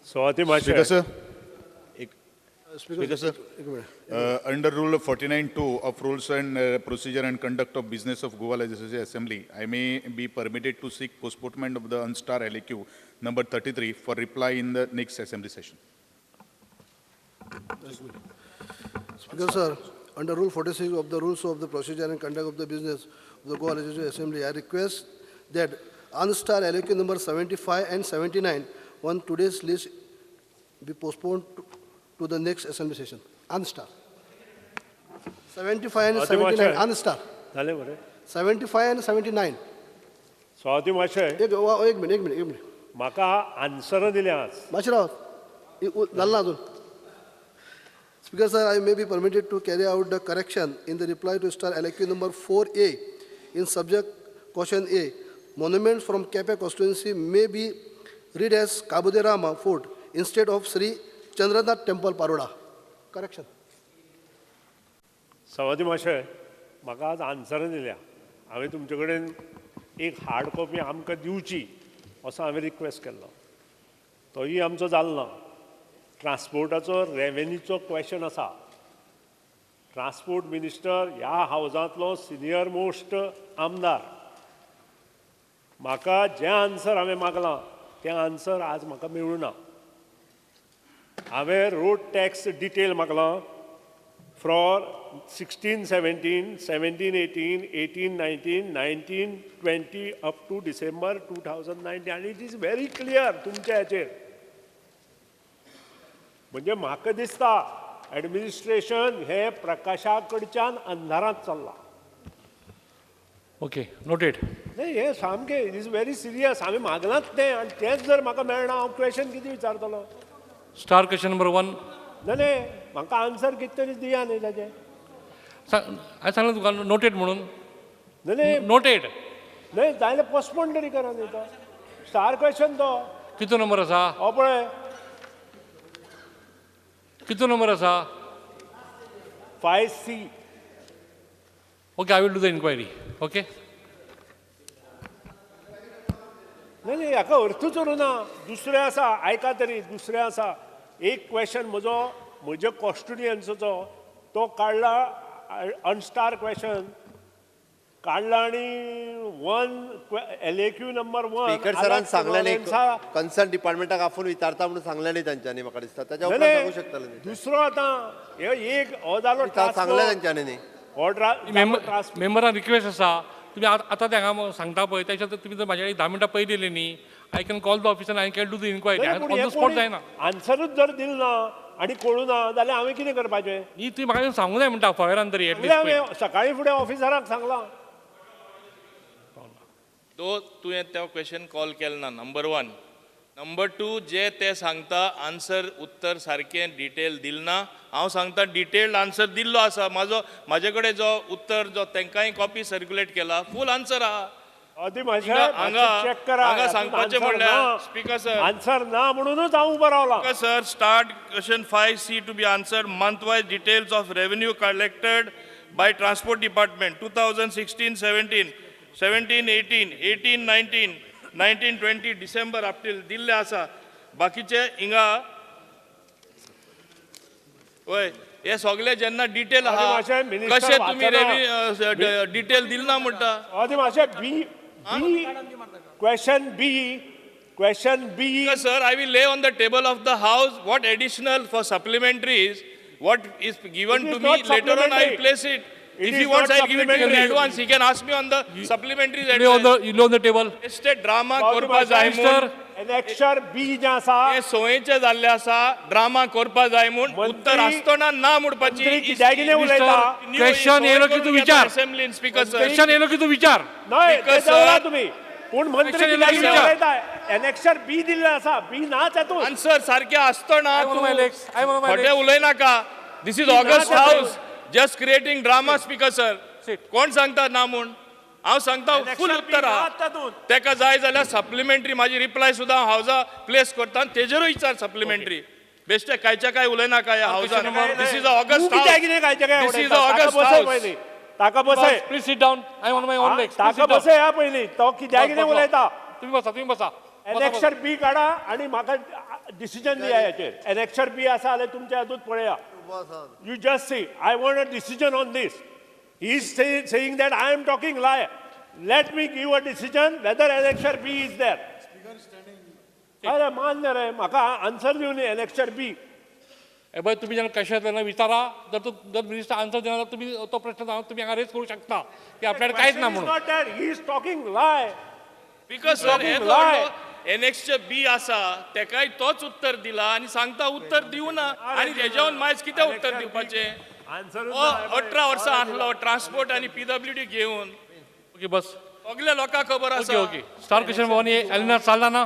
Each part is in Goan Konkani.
सभापती Speaker माशे sir, Speaker sir, under Rule 49(2) of Rules and Procedure and Conduct of Business of Goa Legislative Assembly, I may be permitted to seek postponement of the unstar LAQ number 33 for reply in the next assembly session. Speaker sir, under Rule 46 of the Rules of the Procedure and Conduct of the Business of the Goa Legislative Assembly, I request that unstar LAQ number 75 and 79 on today's list be postponed to the next assembly session. Unstar. 75 and Adi 79, Machai. unstar. जालें मरे 75 and 79. सभापती माशे एक एक मिनिट, एक मिनिट, एक मिनिट. म्हाका आन्सरां दिल्या आज. मातशें राव, जालें ना अजून. Speaker sir, I may be permitted to carry out the correction in the reply to star LAQ number 4A in subject question A. Monuments from Kepe constituency may be read as Cabo de Rama Fort instead of Sri Chandranath Temple, Paroda. Correction. सभापती माशे, म्हाका आज आन्सरां दिल्या. हांवें तुमचे कडेन एक हार्ड कॉपी आमकां दिवची असो हांवें रिक्वेस्ट केल्लो, तोय आमचो जालो ना. ट्रान्सपोर्टाचो रेवेन्यूचो क्वेशन आसा. ट्रान्सपोर्ट मिनिस्टर ह्या हावजांतलो सिनियर मोस्ट आमदार. म्हाका जें आन्सर हांवें मागलां तें आन्सर आज म्हाका मेळूं ना. हांवें road tax detail मागलां for 16 17, 17 18, 18 19, 19 20 up to December 2019, आनी it is very clear तुमच्या हाचेर. म्हणजे म्हाका दिसता एडमिनिस्ट्रेशन हे प्रकाशा कडच्यान अंधारांत चल्लां. Okay, noted. न्ही, हें सामकें it is very serious. हांवें मागलांच तें आनी तेंच जर म्हाका मेळना, हांव क्वेशन कितें विचारतलो? Star question number 1. न्ही न्ही, म्हाका आन्सर कितें तरी दिया न्ही ताजें. हांवें सांगलें तुका नोटेड म्हणून. न्ही न्ही. नोटेड. न्ही जाल्यार पोस्टपोन तरी करा न्ही तो स्टार क्वेश्चन तो. कितलो नंबर आसा? हो पळय. कितलो नंबर आसा? 5C. Okay, I will do the inquiry. Okay. न्ही न्ही, हाका अर्थूच उरूं ना. दुसरें आसा, आयका तरी, दुसरें आसा एक क्वेश्चन म्हजो, म्हज्या कॉन्स्टिट्युयन्सीचो तो काडला, अनस्टार क्वेश्चन काडला आनी 1 LAQ number 1. Speaker सरान सांगलें न्ही, कन्सर्न डिपार्टमेंटाक आफोवन विचारता म्हणून सांगलें न्ही तांच्यांनी, म्हाका दिसता ताच्या उपरांत सांगू शकताले न्ही. दुसरो आतां हे एक हो जालो. सांगलें तांच्यांनी न्ही. हो मेंबरान रिक्वेस्ट आसा, तुमी आतां ते हांगा सांगता पळय त्याच्या तुमी जर म्हाज्या 10 मिनटां पयलीं येयले न्ही, I can call the officer, I can do the inquiry on the spot. जायना. आन्सरूच जर दिल ना आनी कळूं ना जाल्यार हांवें कितें करपाचें? न्ही, तुमी म्हाका सांगूं जाय म्हणटा फळ्यारान तरी एटलीस्ट. हांवें सकाळीं फुडें ऑफिसराक सांगलां. दो तुवें तो क्वेश्चन कॉल केलो ना, नंबर 1. नंबर 2, जे ते सांगता आन्सर उत्तर सारकें डिटेल दिल ना. हांव सांगता डिटेल्ड आन्सर दिल्लो आसा. म्हाजो म्हाजे कडेन जो उत्तर जो तांकांय कॉपी सर्क्युलेट केला, फूल आन्सर आहा. हांगा सांगपाचें म्हणल्यार स्पीकर सर, आन्सर ना म्हणूनच हांव उबो रावलां. Speaker sir, start question 5C to be answered month wise details of revenue collected by transport department 2016 17, 17 18, 18 19, 19 20 December up till दिल्ले आसा. बाकीचे हिंगा वय हे सगळे जेन्ना डिटेल आहा कशें तुमी रेव्हन्यू डिटेल दिल ना म्हणटा. आदी मातशें B B question B, question B. Sir, I will lay on the table of the house what additional for supplementaries what is given to me later on. I place it. If he wants, I give it in advance. He can ask me on the supplementaries. Lay on the, you lay on the table. State drama करपा जाय म्हूण एनेक्शर बी जें आसा हें संवयेचें जाल्लें आसा. ड्रामा करपा जाय म्हूण उत्तर आसतना ना म्हणपाची कित्याक कितें उलयता. क्वेश्चन येयलो की तूं विचार. असेंब्लीन स्पीकर सर, क्वेश्चन येयलो की तूं विचार. न्हय, तें दवरा तुमी. पूण मंत्री कित्याक कितें उलयता. एनेक्शर बी दिल्लें आसा, बी नाच हातूंत. आन्सर सारकें आसतना खोटें उलयनाका. This is august house, just creating drama. Speaker sir, कोण सांगता ना म्हूण? हांव सांगता फूल उत्तर आहा. तेका जाय जाल्यार सप्लिमेंटरी म्हाजी रिप्लाय सुद्दां हावजा प्लेस करता आनी तेजेरूय विचार सप्लिमेंटरी. बेश्टे कांयच्या कांय उलयनाका ह्या हावजान. This is a august house. This is a august house. ताका बसय. Please sit down. I on my own legs. ताका बसय हा पयलीं. तो कित्याक कितें उलयता. तुमी बसा, तुमी बसा. एनेक्शर बी काडा आनी म्हाका डिसिजन दिया हेचेर. एनेक्शर बी आसा जाल्यार तुमच्या हातूंत पळया. You just see, I want a decision on this. He is saying that I am talking lie. Let me give a decision whether annexure B is there. अरे मान्य रे, म्हाका आन्सर दिवनी एनेक्शर बी. हे पळय, तुमी जेन्ना कशें तेन्ना विचारा. जर तो जर मिनिस्टर आन्सर दिना जाल्यार तुमी तो प्रश्न तुमी हांगा रेज करूं शकता की आपल्याकडे कांयच ना म्हणून. Not that he is talking lie. Speaker sir, हे एनएक्सचे बी आसा तेकाय तोच उत्तर दिला आनी सांगता उत्तर दिवना आनी तेज्यावन मायज कितें उत्तर दिवपाचें? 18 वर्सां आसलो ट्रान्सपोर्ट आनी पीडब्ल्यूडी घेवन. ओके बस, सगल्या लोकांक खबर आसा. Okay okay. Star question Bhavani एलिना चालला ना?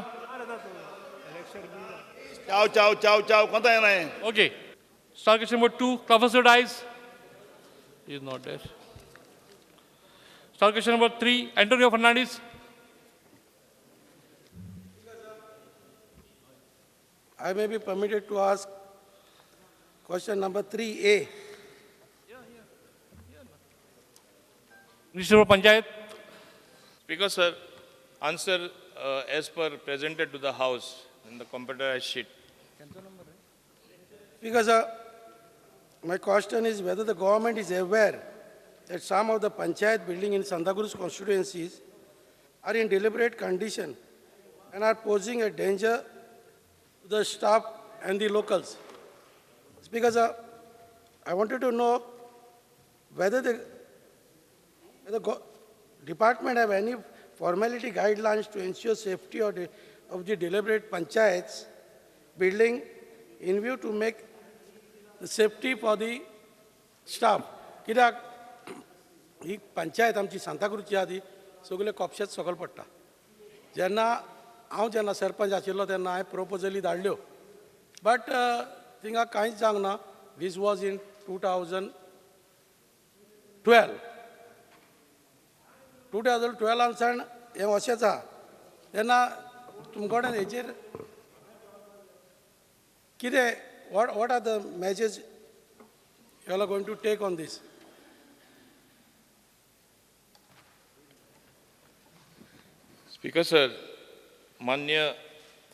चाव चाव चाव चाव कोता येना. Okay, star question number 2, professor Dias is not there. Star question number 3, Antonio Fernandes. I may be permitted to ask question number 3A. Minister for Panchayat. Speaker sir, answer as per presented to the house in the computerized sheet. Speaker sir, my question is whether the government is aware that some of the panchayat buildings in Santacruz constituencies are in deliberate condition and are posing a danger to the staff and the locals. Speaker sir, I wanted to know whether the department have any formality guidelines to ensure safety of the deliberate panchayats building in view to make the safety for the staff. कित्याक ही पंचायत आमची सांताक्रूजची आहा ती सगळे कोपशेच सकयल पडटा. जेन्ना हांव जेन्ना सरपंच आशिल्लो तेन्ना हांवें प्रोपोजली धाडल्यो, बट थिंगा कांयच जावंक ना. This was in 2012. 2012 सावन हें अशेंच आहा. तेन्ना तुमचे कडेन हेचेर कितें, what are the measures you are going to take on this? Speaker sir, मान्य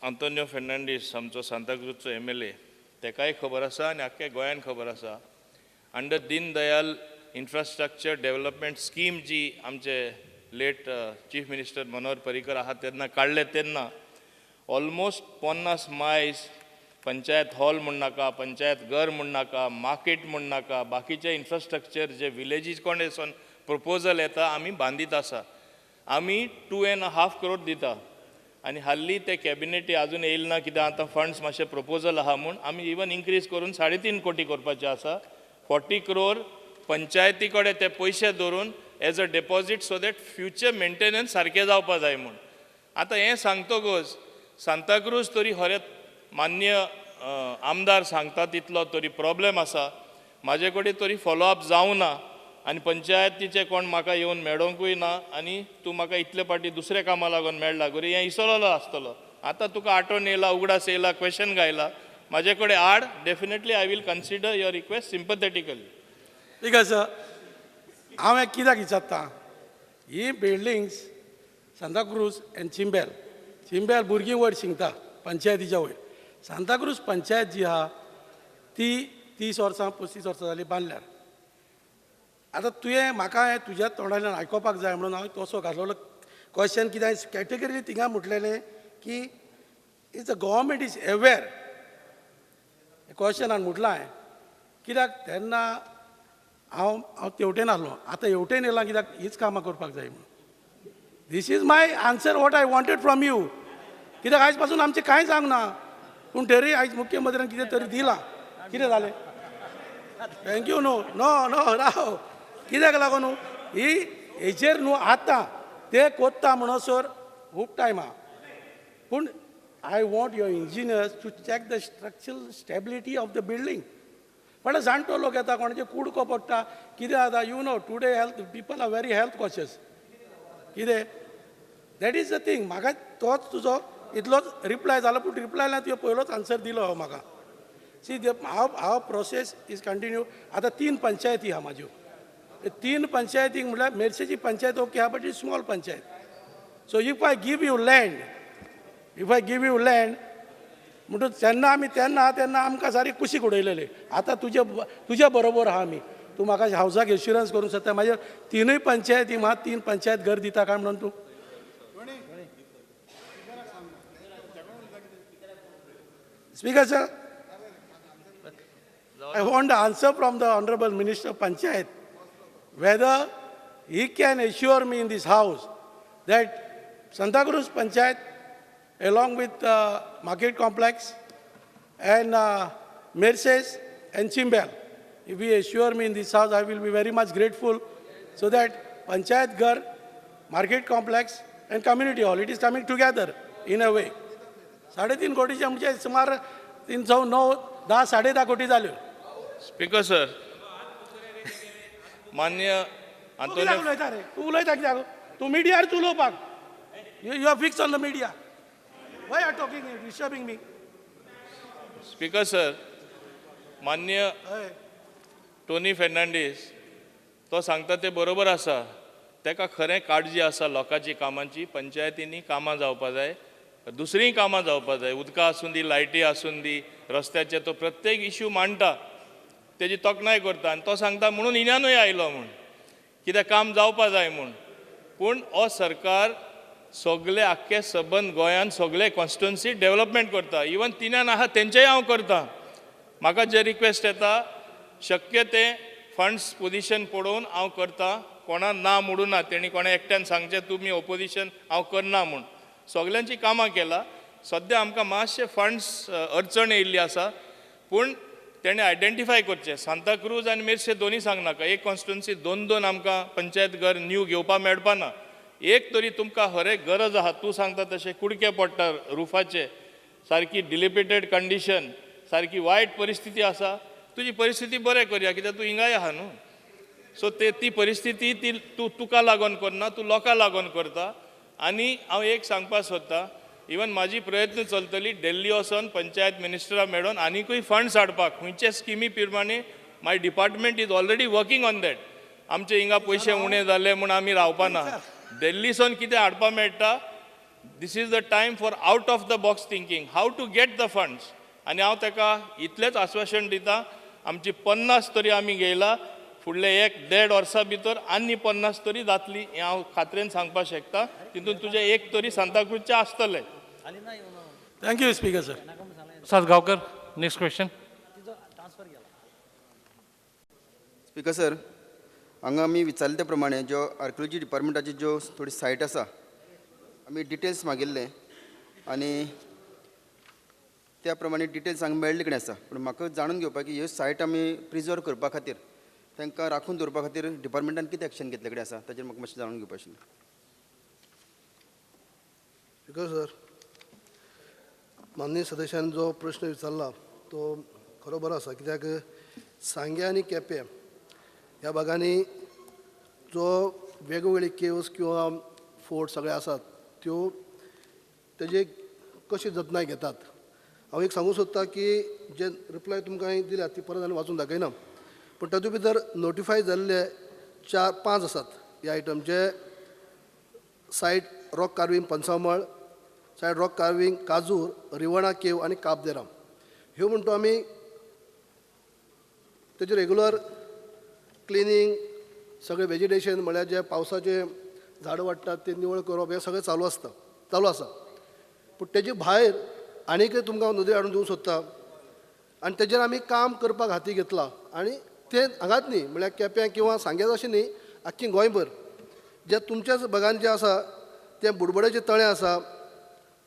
आंतोनियो फेर्नांडीस आमचो सांताक्रूजचो MLA, तेकाय खबर आसा आनी आख्ख्या गोंयान खबर आसा. Under Deen Dayal infrastructure development scheme जी आमचे late chief minister Manohar Parrikar आहा तेन्ना काडले तेन्ना ऑलमोस्ट 50 मायल्स पंचायत हॉल म्हण नाका, पंचायत घर म्हण नाका, मार्केट म्हण नाका, बाकीचे इन्फ्रास्ट्रक्चर जे विलेजीस कोण प्रपोजल येता आमी बांदीत आसा. आमी 2.5 करोड दिता आनी हाल्ली ते कॅबिनेटी अजून येयल ना कित्याक आतां फंड्स मातशे प्रपोजल आहा म्हूण आमी इवन इन्क्रीज करून 3.5 कोटी करपाचे आसा. 40 करोड पंचायती कडेन ते पयशे दवरून as a deposit so that future maintenance सारकें जावपा जाय म्हूण. आतां हें सांगतकच सांताक्रूज तरी खरें मान्य आमदार सांगता तितलो तरी प्रॉब्लेम आसा, म्हाजे कडेन तरी फॉलोअप जावं ना आनी पंचायतीचे कोण म्हाका येवन मेळोंकूय ना आनी तूं म्हाका इतले पाटी दुसऱ्या कामा लागून मेळ्ळा गरी हें इसोलोलो आसतलो. आतां तुका आठवण येयला, उगडास येयला, क्वेशन घायला म्हाजे कडेन आड. Definitely I will consider your request sympathetically. ठीक आसा. हांव हें कित्याक विचारता, ही बिल्डींग्स सांताक्रूज आनी चिंबेल, चिंबेल भुरगीं वयर शिंकता पंचायतीच्या वयर. सांताक्रूज पंचायत जी आहा ती 30 वर्सां 35 वर्सां जालीं बांदल्यार. आतां तुवें म्हाका हें तुज्या तोंडांतल्यान आयकोपाक जाय म्हणून हांवें तसो घातलेलो क्वेश्चन. कित्याक कॅटेगरी थिंगा म्हटलेलें की is the government is aware क्वेश्चनान म्हटलां हांवें. कित्याक तेन्ना हांव हांव तेवटेन आसलो, आतां हेवटेन येयलां कित्याक हीच कामां करपाक जाय म्हणून. This is my answer what I wanted from you. कित्याक आयज पासून आमचें कांय जावंक ना, पूण तरी आयज मुख्यमंत्र्यान कितें तरी दिलां. कितें जालें? Thank you. न्हू नो नो राव, कित्याक लागून न्हू ही हेचेर न्हू आतां ते कोत्ता म्हणसर खूब टायम आहा. पूण I want your engineers to check the structural stability of the building. पण जाणटो लोक येता, कोणाचे कुडको पडटा, कितें जाता, you know today health people are very health conscious. कितें that is the thing. म्हाका तोच तुजो इतलोच रिप्लाय जालो, पूण रिप्लाय ना तुवें पयलोच आन्सर दिलो हो म्हाका. सी हांव प्रोसेस is continue. आतां 3 पंचायती आहा म्हाज्यो. 3 पंचायतींक म्हळ्यार मेरशेची पंचायत ओके आहा, but is small panchayat. So if I give you land, if I give you land, म्हणटच जेन्ना आमी तेन्ना तेन्ना आमकां सारकी कुशीक उडयलेले. आतां तुजे तुज्या बरोबर आहा आमी. तूं म्हाका हावजाक एश्युरन्स करूंक शकता म्हाजे तिनूय पंचायती म्हाका 3 पंचायत घर दिता काय म्हणून तूं? Speaker sir, I want the answer from the Honorable Minister of Panchayat whether he can assure me in this house that Santacruz Panchayat along with Market Complex and Merces and Chimbel, if he assure me in this house, I will be very much grateful, so that Panchayat Ghar, Market Complex and Community Hall, it is coming together in a way. 3.5 कोटीचे म्हणजे सुमार 309 10 10.5 कोटी जाल्यो. स्पीकर सर, मान्य आंतोनियो उलयता रे, तूं उलयता कित्याक? तूं मिडियार उलोवपाक. You are fix on the media. Why are talking disturbing me? Speaker sir, मान्य टोनी फेर्नांडीस तो सांगता ते बरोबर आसा. ताका खरें काळजी आसा लोकांची, कामांची. पंचायतींनी कामां जावपा जाय, दुसरीं कामां जावपा जाय, उदकां आसूं दी, लायटी आसूं दी, रस्त्याचे तो प्रत्येक इश्यू मांडटा, तेजी तोखणाय करता. आनी तो सांगता म्हणून इनानूय आयलो म्हूण, कित्याक काम जावपा जाय म्हूण. पूण हो सरकार सगळे आख्खे सबंद गोंयान सगळे कॉन्स्टिट्युन्सी डेवलपमेंट करता. इवन तिन्यान आहा तेंचेय हांव करता. म्हाका जे रिक्वेस्ट येता शक्य ते फंड्स पोजिशन पळोवन हांव करता. कोणा ना म्हणूं ना, तेणी कोणा एकट्यान सांगचें तुमी ओपोजिशन हांव करना म्हूण. सगल्यांची कामां केला. सद्या आमकां मातशे फंड्स अडचण येयल्ली आसा, पूण तेणें आयडेंटिफाय करचें. सांताक्रूज आनी मेर्शे दोनूय सांगनाका, एक कॉन्स्टिट्युन्सी 2-2 आमकां पंचायत घर न्यू घेवपा मेळपा ना. एक तरी तुमकां खरें गरज आहा, तूं सांगता तशें कुडके पडटा रुफाचे, सारकी डिलिपिटेड कंडिशन, सारकी वायट परिस्थिती आसा. तुजी परिस्थिती बरें करया, कित्याक तूं हिंगाय आहा न्हू. सो ते ती परिस्थिती ती तूं तुका लागून करना, तूं लोकां लागून करता. आनी हांव एक सांगपाक सोदता, इवन म्हाजी प्रयत्न चलतली दिल्ली वचोन पंचायत मिनिस्टरा मेळोन आनिकूय फंड्स हाडपाक. खंयचे स्किमी प्रमाणे my department is already working on that. आमचे हिंगा पयशे उणे जाले म्हूण आमी रावपा ना. दिल्लीसून कितें हाडपाक मेळटा, this is the time for out of the box thinking, how to get the funds. आनी हांव ताका इतलेंच आश्वासन दिता, आमची 50 तरी आमी घेयला, फुडले 1-1.5 वर्सां भितर आनी 50 तरी जातली हें हांव खात्रेन सांगपाक शकता. तितून तुजें एक तरी सांताक्रूजचें आसतलें. Thank you speaker sir. Salgaonkar, next question. Speaker sir, हांगा आमी विचारले त्या प्रमाणे ज्यो आर्किओलॉजी डिपार्टमेंटाची ज्यो थोडी सायट आसा, आमी डिटेल्स मागिल्ले आनी त्या प्रमाणे डिटेल्स हांगा मेळ्ळे कडेन आसा. पूण म्हाका जाणून घेवपाक की ह्यो सायट आमी प्रिजर्व करपा खातीर, तांकां राखून दवरपा खातीर डिपार्टमेंटान कितें एक्शन घेतले कडेन आसा, ताचेर म्हाका मातशें जाणून घेवपाक आशिल्लें. स्पीकर सर, माननीय सदस्यान जो प्रश्न विचारला तो खरो बरो आसा, कित्याक सांगें आनी केपें ह्या भागांनी जो वेगवेगळे केव्स किंवा फोर्ट सगळे आसात त्यो तेजे कशी जतनाय घेतात. हांव एक सांगूंक सोदता की जे रिप्लाय तुमकां हांवें दिल्या ती परत आनी वाचून दाखयना, पूण तातूंत भितर नोटिफाय जाल्ले 4-5 आसात हे आयटम, जे site rock carving Panchal, site rock carving Kajur, Rivana cave आनी काबदेराम. ह्यो म्हणटो आमी तेजे रेगुलर क्लिनींग, सगळें वेजिटेशन म्हळ्यार जे पावसाचे झाडां वाडटात ते निवळ करप, हें सगळें चालू आसता, चालू आसा. पूण तेजे भायर आनीकय तुमकां हांव नदरेक हाडून दिवंक सोदता आनी तेजेर आमी काम करपाक हाती घेतला. आनी तें हांगाच न्ही, म्हळ्यार केप्यां किंवा सांग्याच अशें न्ही, आख्खी गोंयभर जे तुमच्याच भागान जें आसा तें बुडबुड्याचें तळें आसा,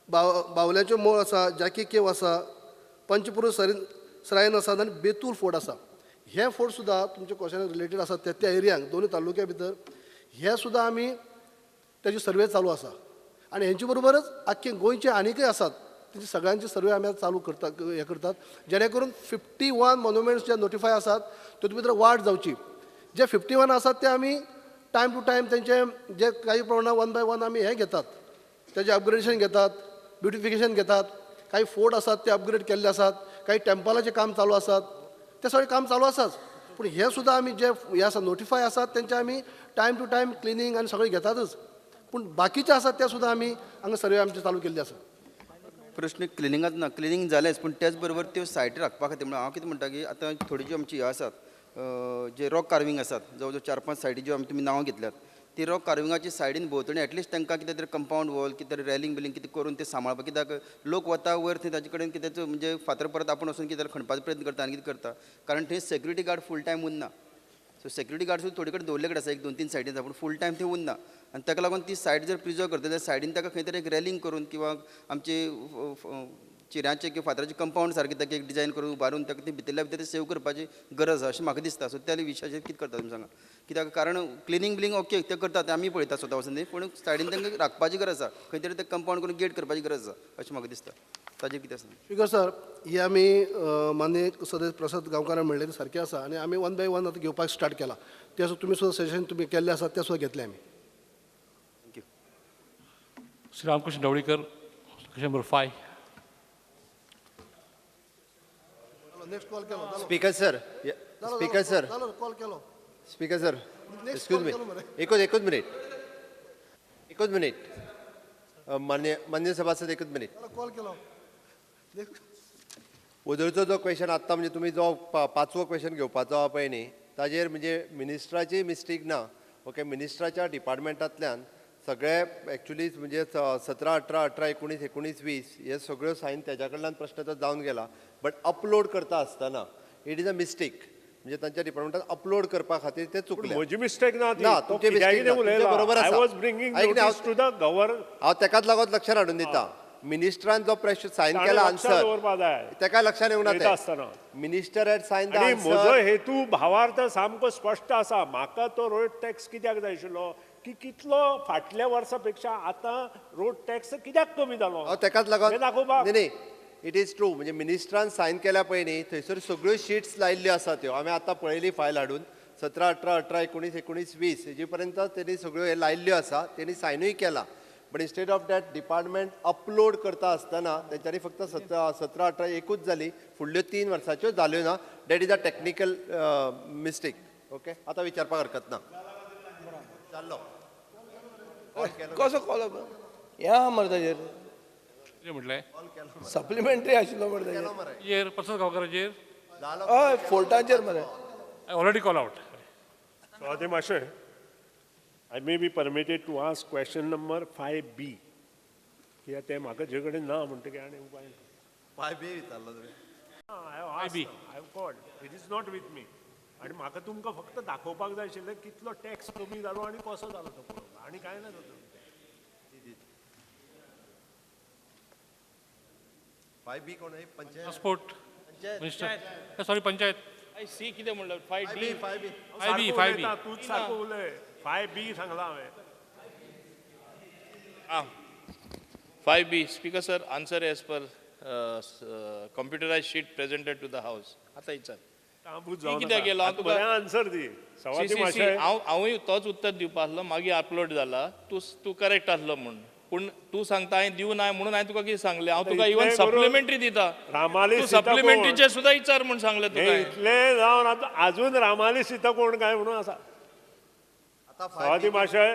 बावल्याचें मोळ आसा, जाकी केव आसा, पंचपुरूस सरायन आसा आनी बेतूल फोर्ट आसा. हे फोर्ट सुद्दां तुमच्या क्वेशनाक रिलेटेड आसा त्या त्या एरियांक, दोनूय तालुक्या भितर हे सुद्दां आमी तेजी सर्वे चालू आसा. आनी हेंचे बरोबरच आख्खे गोंयचे आनीकय आसात तेजी सगळ्यांची सर्वे आमी चालू करता, हें करतात, जेणे करून 51 मोन्युमेंट्स जे नोटिफाय आसात तितून भितर वाड जावची. जे 51 आसात ते आमी टायम टू टायम तेंचे जे काही प्रमाणात 1 बाय 1 आमी हें घेतात, तेजें अपग्रेडेशन घेतात, ब्युटिफिकेशन घेतात. काही फोर्ट आसात ते अपग्रेड केल्ले आसात, काही टेम्पलाचें काम चालू आसात, ते सगळें काम चालू आसाच. पूण हें सुद्दां आमी जे हे आसा नोटिफाय आसात तेंचे आमी टायम टू टायम क्लिनींग आनी सगळें घेतातच, पूण बाकीचे आसात ते सुद्दां आमी हांगा सर्वे आमचे चालू केल्ले आसा. प्रश्न क्लिनिंगाच ना, क्लिनींग जालेंच पूण त्याच बरोबर त्यो सायटी राखपा खातीर म्हणून हांव कितें म्हणटा की आतां थोडी ज्यो आमची ह्यो आसात जे रॉक कार्विंग आसात जवळ जवळ 4-5 सायटी ज्यो आमी तुमी नांवां घेतल्यात ती रॉक कार्विंगाची सायडीन भोंवतणी एटलिस्ट तांकां कितें तरी कंपावंड वॉल कितें तरी रॅलिंग बिलिंग कितें करून ते सांबाळपाक, कित्याक लोक वता वयर थंय ताजे कडेन कितें म्हणजे फातर परत आपूण वचून कितें खणपाचो प्रयत्न करता आनी कितें करता, कारण थंय सेक्युरिटी गार्ड फूल टायम उरना. सो सेक्युरिटी गार्ड सुद्दां थोडे कडेन दवरले कडेन आसा, 1-2-3 सायडीन आसा पूण फूल टायम थंय उरना आनी ताका लागून ती सायड जर प्रिजर्व करता जाल्यार सायडीन ताका खंय तरी एक रॅलिंग करून किंवा आमचे चिऱ्यांचे किंवा फातराचे कंपावंड सारकें ताका एक डिजायन करून उबारून ताका ती भितरल्या भितर सेव करपाची गरज आसा अशें म्हाका दिसता. सो त्या विशयाचेर कितें करता तुमी सांगा, कित्याक कारण क्लिनींग बिलिंग ओके तें करता तें आमी पळयता स्वता वचून न्ही, पूण सायडीन तांकां राखपाची गरज आसा, खंय तरी तें कंपावंड करून गेट करपाची गरज आसा अशें म्हाका दिसता. ताजेर कितें आसा? स्पीकर सर, हे आमी माननीय सदस्य प्रसाद गांवकारान म्हणलें तें सारकें आसा आनी आमी 1 by 1 आतां घेवपाक स्टार्ट केला. तें सुद्दां तुमी सुद्दां सजेशन तुमी केल्लें आसा तें सुद्दां घेतलें आमी. Thank you. Shri Ramakrishna Dhavalikar, question number 5. Next call केलो. Speaker sir, speaker sir, call केलो. स्पीकर सर, एक्सक्यूज मी, एकूच मिनिट, एकूच मिनिट, मान्य मान्य सभासद एकूच मिनिट. कॉल केलो. ओदरचो जो क्वेश्चन आत्तां म्हणजे तुमी जो 5वो क्वेश्चन घेवपाचो आहा पळय न्ही, ताजेर म्हणजे मिनिस्ट्राची मिस्टेक ना, ओके. मिनिस्ट्राच्या डिपार्टमेंटांतल्यान सगळे एक्चुली म्हणजे 17, 18, 18, 19, 19, 20 हे सगळ्यो सायन तेज्या कडल्यान प्रश्न तो जावन गेला, बट अपलोड करता आसतना it is a mistake, म्हणजे तांच्या डिपार्टमेंटान अपलोड करपा खातीर ते चुकले. म्हजी मिस्टेक ना, ना तुमची मिस्टेक ना, बरोबर आसा. हांव तेकाच लागून लक्षात हाडून दिता, मिनिस्टरान जो प्रश्न सायन केला आन्सर तेका लक्षात येवंक ना, minister had sign the answer. म्हजो हेतू भावार्थ सामको स्पश्ट आसा, म्हाका तो रोड टॅक्स कित्याक जाय आशिल्लो की कितलो फाटल्या वर्सा पेक्षा आतां रोड टॅक्स कित्याक कमी जालो तेकाच लागून दाखोवपाक. न्ही, it is true, म्हणजे मिनिस्टरान सायन केल्या पळय न्ही थंयसर सगळ्यो शिट्स लायिल्ल्यो आसा त्यो आमी आतां पळयली फायल हाडून 17, 18, 18, 19, 19, 20 हेजे पर्यंत तेणी सगळ्यो हे लायिल्ल्यो आसा, तेणी सायनूय केला, but instead of that department upload करता आसतना तेंच्यांनी फक्त 17, 18 एकूच जाली, फुडल्यो 3 वर्साच्यो जाल्यो ना. That is a technical mistake, okay. आतां विचारपाक हरकत ना. जाल्लो कसो कॉल ह्या मरे ताजेर म्हटलें सप्लिमेंटरी आशिल्लो मरे ताजेर प्रसाद गांवकाराचेर, हय फोर्टाचेर मरे. I already call out. Swati माशे, I may be permitted to ask question number 5B. कित्याक तें म्हाका जे कडेन ना म्हणटकीर आनी उपाय ना. 5B विचारलो तुवें? I have called, it is not with me. आनी म्हाका तुमकां फक्त दाखोवपाक जाय आशिल्लें कितलो टॅक्स कमी जालो आनी कसो जालो तो पळोवपाक, आनी कांय ना तातूंत. 5B कोण? Panchayat, transport minister, sorry panchayat. I C कितें म्हणलं 5D, 5B, 5B, 5B. तूंच सारको उलय. 5B सांगला हांवें. आं, 5B. Speaker sir, answer as per computerise sheet presented to the house. आतां विचार कित्याक गेलो हांव तुका आन्सर दी. हांव हांवूय तोच उत्तर दिवपा आसलो, मागीर अपलोड जाला, तूं तूं करेक्ट आसलो म्हूण, पूण तूं सांगता हांवें दिवं ना म्हणून हांवें तुका कितें सांगलें, हांव तुका इवन सप्लिमेंटरी दिता, तूं सप्लिमेंटरीचेर सुद्दां विचार म्हूण सांगलें तुका. इतलें जावन आतां आजून रामाली सीता कोण काय म्हणून आसा. सवाती माशय,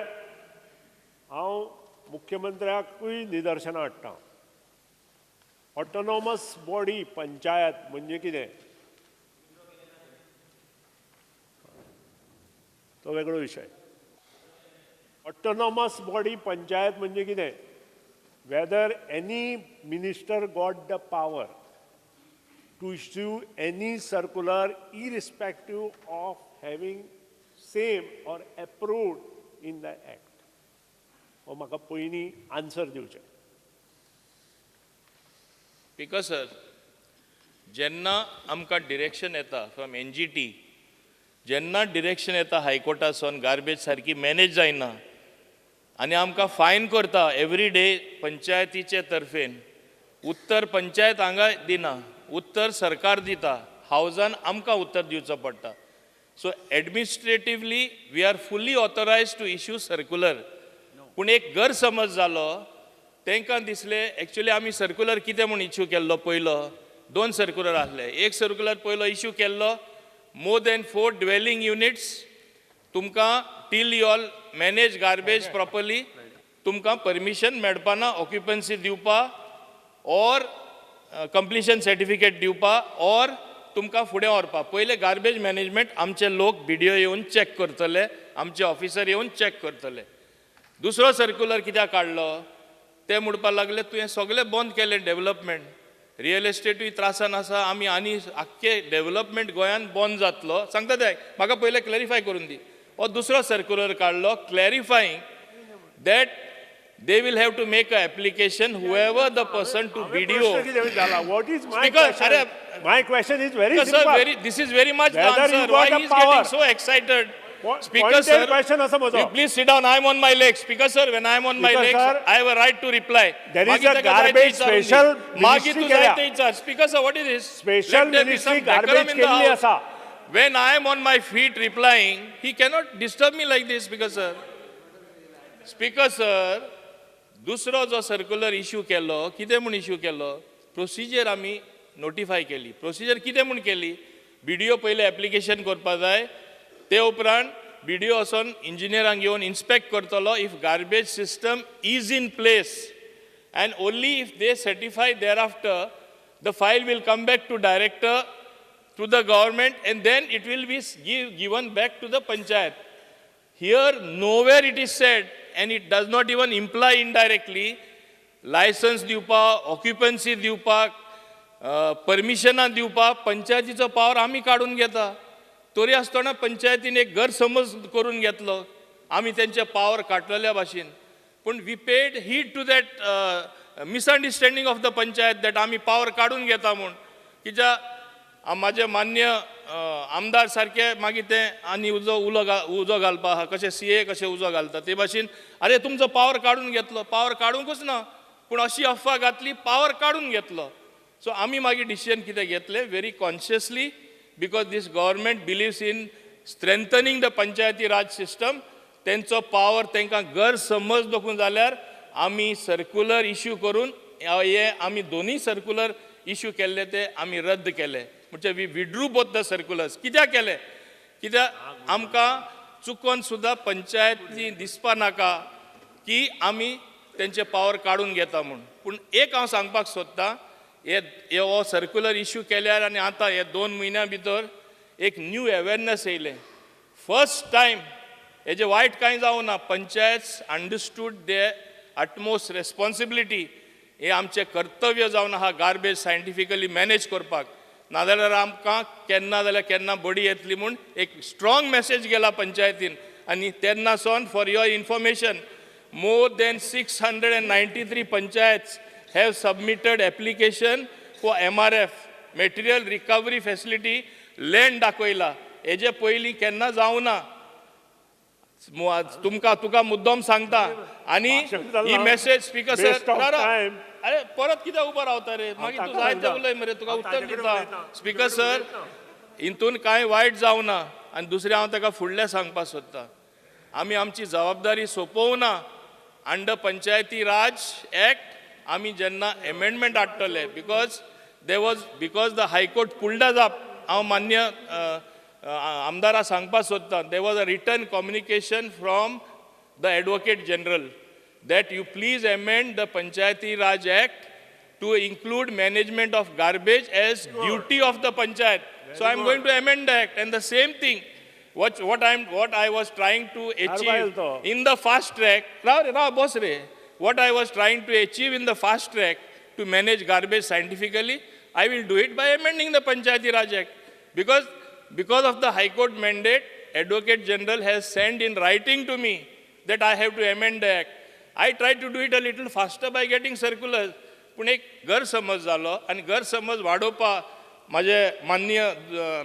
हांव मुख्यमंत्र्याकूय निदर्शनां हाडटा, ऑटोनॉमस बॉडी पंचायत म्हणजे कितें तो वेगळो विशय. ऑटोनॉमस बॉडी पंचायत म्हणजे कितें, whether any minister got the power to issue any circular irrespective of having same or approved in the act. हो म्हाका पयलीं आन्सर दिवचें. स्पीकर सर, जेन्ना आमकां डिरेक्शन येता फ्रॉम NGT, जेन्ना डिरेक्शन येता हायकोर्टासून गार्बेज सारकी मॅनेज जायना आनी आमकां फायन करता एवरी डे पंचायतीचे तर्फेन, उत्तर पंचायत हांगा दिना, उत्तर सरकार दिता, हावजान आमकां उत्तर दिवचो पडटा. So administratively we are fully authorised to issue circular. पूण एक गैरसमज जालो, तांकां दिसलें एक्चुअली आमी सर्कुलर कितें म्हूण इश्यू केल्लो, पयलो 2 सर्कुलर आसले, एक सर्कुलर पयलो इश्यू केल्लो मोर दॅन 4 ड्वेलिंग युनिट्स तुमकां till you all manage garbage properly तुमकां परमिशन मेळपाना ऑक्युपन्सी दिवपा ऑर कंप्लिशन सर्टिफिकेट दिवपा ऑर तुमकां फुडें व्हरपा. पयलें गार्बेज मॅनेजमेंट आमचे लोक बीडीओ येवन चॅक करतले, आमचे ऑफिसर येवन चॅक करतले. दुसरो सर्क्युलर कित्याक काडलो ते म्हणपाक लागले तुवें सगळें बंद केलें डेवलपमेंट, रियल एस्टेटूय त्रासान आसा, आमी आनी आख्खे डेवलपमेंट गोंयान बंद जातलो. सांगता ते म्हाका पयलें क्लॅरिफाय करून दी. हो दुसरो सर्क्युलर काडलो clarifying that they will have to make a application whoever the person to BDO. What is my question? My question is very simple. This is very much the answer. Why he is getting so excited? Speaker sir, you please sit down. I am on my legs. Speaker sir, when I am on my legs, I have a right to reply. There is a garbage special ministry केल्या. Speaker sir, what is this? Special ministry garbage केल्ली आसा. When I am on my feet replying, he cannot disturb me like this, Speaker sir. Speaker sir, दुसरो जो सर्क्युलर इश्यू केलो, कितें म्हूण इश्यू केलो? प्रोसिजर आमी नोटिफाय केली. प्रोसिजर कितें म्हूण केली? बीडीओ पयलें एप्लिकेशन करपा जाय, ते उपरांत बीडीओ वचोन इंजिनियरांक येवन इन्स्पेक्ट करतलो if garbage system is in place, and only if they certify thereafter the file will come back to director to the government, and then it will be given back to the panchayat. Here nowhere it is said, and it does not even imply indirectly, license दिवपाक, occupancy दिवपाक, परमिशनां दिवपाक पंचायतीचो पावर आमी काडून घेता. तरी आसतना पंचायतीन एक गैरसमज करून घेतलो, आमी तेंचे पावर काडलेल्या भाशेन. पूण we paid heed to that misunderstanding of the panchayat that आमी पावर काडून घेता म्हूण. कित्याक म्हाजे मान्य आमदार सारके मागीर ते आनी उजो उजो घालपा आहा, कशें सीए कशें उजो घालता ते भाशेन, अरे तुमचो पावर काडून घेतलो. पावर काडूंकच ना, पूण अशी अफवा घातली पावर काडून घेतलो. सो आमी मागीर डिसिजन कितें घेतलें very consciously, because this government believes in strengthening the Panchayati Raj system. तेंचो पावर तांकां गैरसमज दखून जाल्यार आमी सर्क्युलर इश्यू करून हे आमी दोनूय सर्क्युलर इश्यू केल्ले ते आमी रद्द केले. म्हणजे we withdrew both the circulars. कित्याक केले? कित्याक आमकां चुकोन सुद्दां पंचायती दिसपा नाका की आमी तेंचे पावर काडून घेता म्हूण. पूण एक हांव सांगपाक सोदतां, हे हो सर्क्युलर इश्यू केल्यार आनी आतां हे 2 म्हयन्या भितर एक न्यू अवेरनस येयलें. फर्स्ट टायम हेजें वायट कांय जावं ना, panchayat understood the utmost responsibility. हें आमचें कर्तव्य जावन आहा गार्बेज सायंटिफिकली मॅनेज करपाक, नाजाल्यार आमकां केन्ना जाल्यार केन्ना बडी येतली म्हूण एक स्ट्रॉंग मॅसेज गेला पंचायतीन. आनी तेन्ना सावन for your information more than 693 panchayats have submitted application for MRF material recovery facility land दाखयला. हेजे पयलीं केन्ना जावं ना. तुमकां तुका मुद्दम सांगता. आनी ही मॅसेज स्पीकर सर, अरे परत कित्याक उबो रावता रे? मागीर तूं जाय तें उलय मरे, तुका उत्तर दिता. स्पीकर सर, हितून कांय वायट जावं ना. आनी दुसरें हांव ताका फुडलें सांगपाक सोदतां, आमी आमची जबाबदारी सोंपोवना. अंडर पंचायती राज एक्ट आमी जेन्ना एमेंडमेंट हाडटले, because there was because the high court pulled us up. हांव मान्य आमदारा सांगपाक सोदतां, there was a written communication from the advocate general that you please amend the Panchayati Raj Act to include management of garbage as duty of the panchayat. So I am going to amend the act, and the same thing what I was trying to achieve in the fast track, what I was trying to achieve in the fast track to manage garbage scientifically, I will do it by amending the Panchayati Raj Act. Because of the High Court mandate, Advocate General has sent in writing to me that I have to amend the act. I tried to do it a little faster by getting circulars. पूण एक गैरसमज जालो आनी गैरसमज वाडोवपा म्हाजे माननीय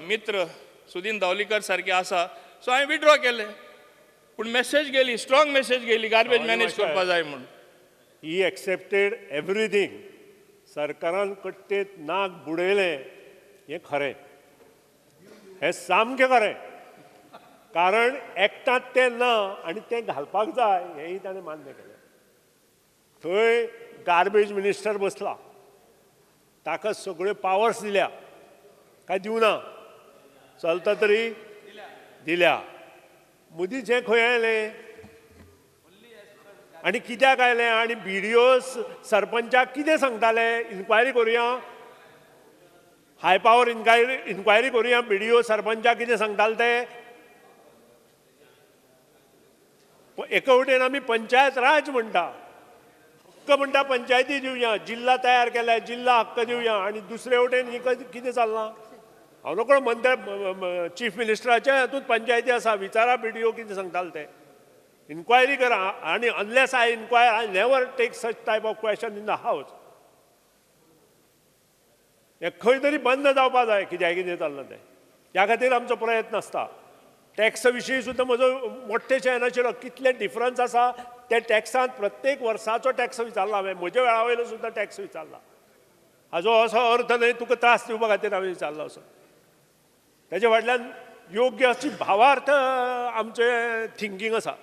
मित्र सुदीन दावलीकर सारके आसा, सो हांवें विड्रॉ केलें. पूण मॅसेज गेली, स्ट्रॉंग मॅसेज गेली गार्बेज मॅनेज करपा जाय म्हूण. He accepted everything. सरकारान कट्टेत नाक बुडयलें हें खरें, हें सामकें खरें, कारण एक्टांत तें ना आनी तें घालपाक जाय हेंय ताणें मान्य केलें. थंय गार्बेज मिनिस्टर बसला, ताका सगळ्यो पावर्स दिल्या, काय दिवना चलता तरी दिल्या. मदीं जें खंय आयलें आनी कित्याक आयलें आनी बी डी ओ सरपंचाक कितें सांगताले? इन्क्वायरी करुया, हाय पावर इन्क्वायरी करुया, बी डी ओ सरपंचाक कितें सांगताले ते. एका वटेन आमी पंचायत राज म्हणटा, हक्क म्हणटा पंचायती दिवया, जिल्ला तयार केल्या, जिल्ला हक्क दिवया, आनी दुसरे वटेन ही कितें चल्लां हांव नकळो. मंत्री चीफ मिनिस्टराच्या हातूंत पंचायती आसा, विचारा बी डी ओ कितें सांगताले ते, इन्क्वायरी करा. आनी unless I inquire I never take such type of question in the house. हें खंय तरी बंद जावपा जाय कित्याक कितें चल्लां तें. त्या खातीर आमचो प्रयत्न आसता. टॅक्स विशीं सुद्दां म्हजो मोठेशें नाशिल्लो, कितले डिफरन्स आसा ते टॅक्सांत, प्रत्येक वर्साचो टॅक्स विचारला हांवें, म्हज्या वेळा वयलो सुद्दां टॅक्स विचारला. हाजो असो अर्थ न्हय तुका त्रास दिवपा खातीर हांवें विचारलो असो, तेजे फाटल्यान योग्य अशी भावार्थ आमचें थिंकींग आसा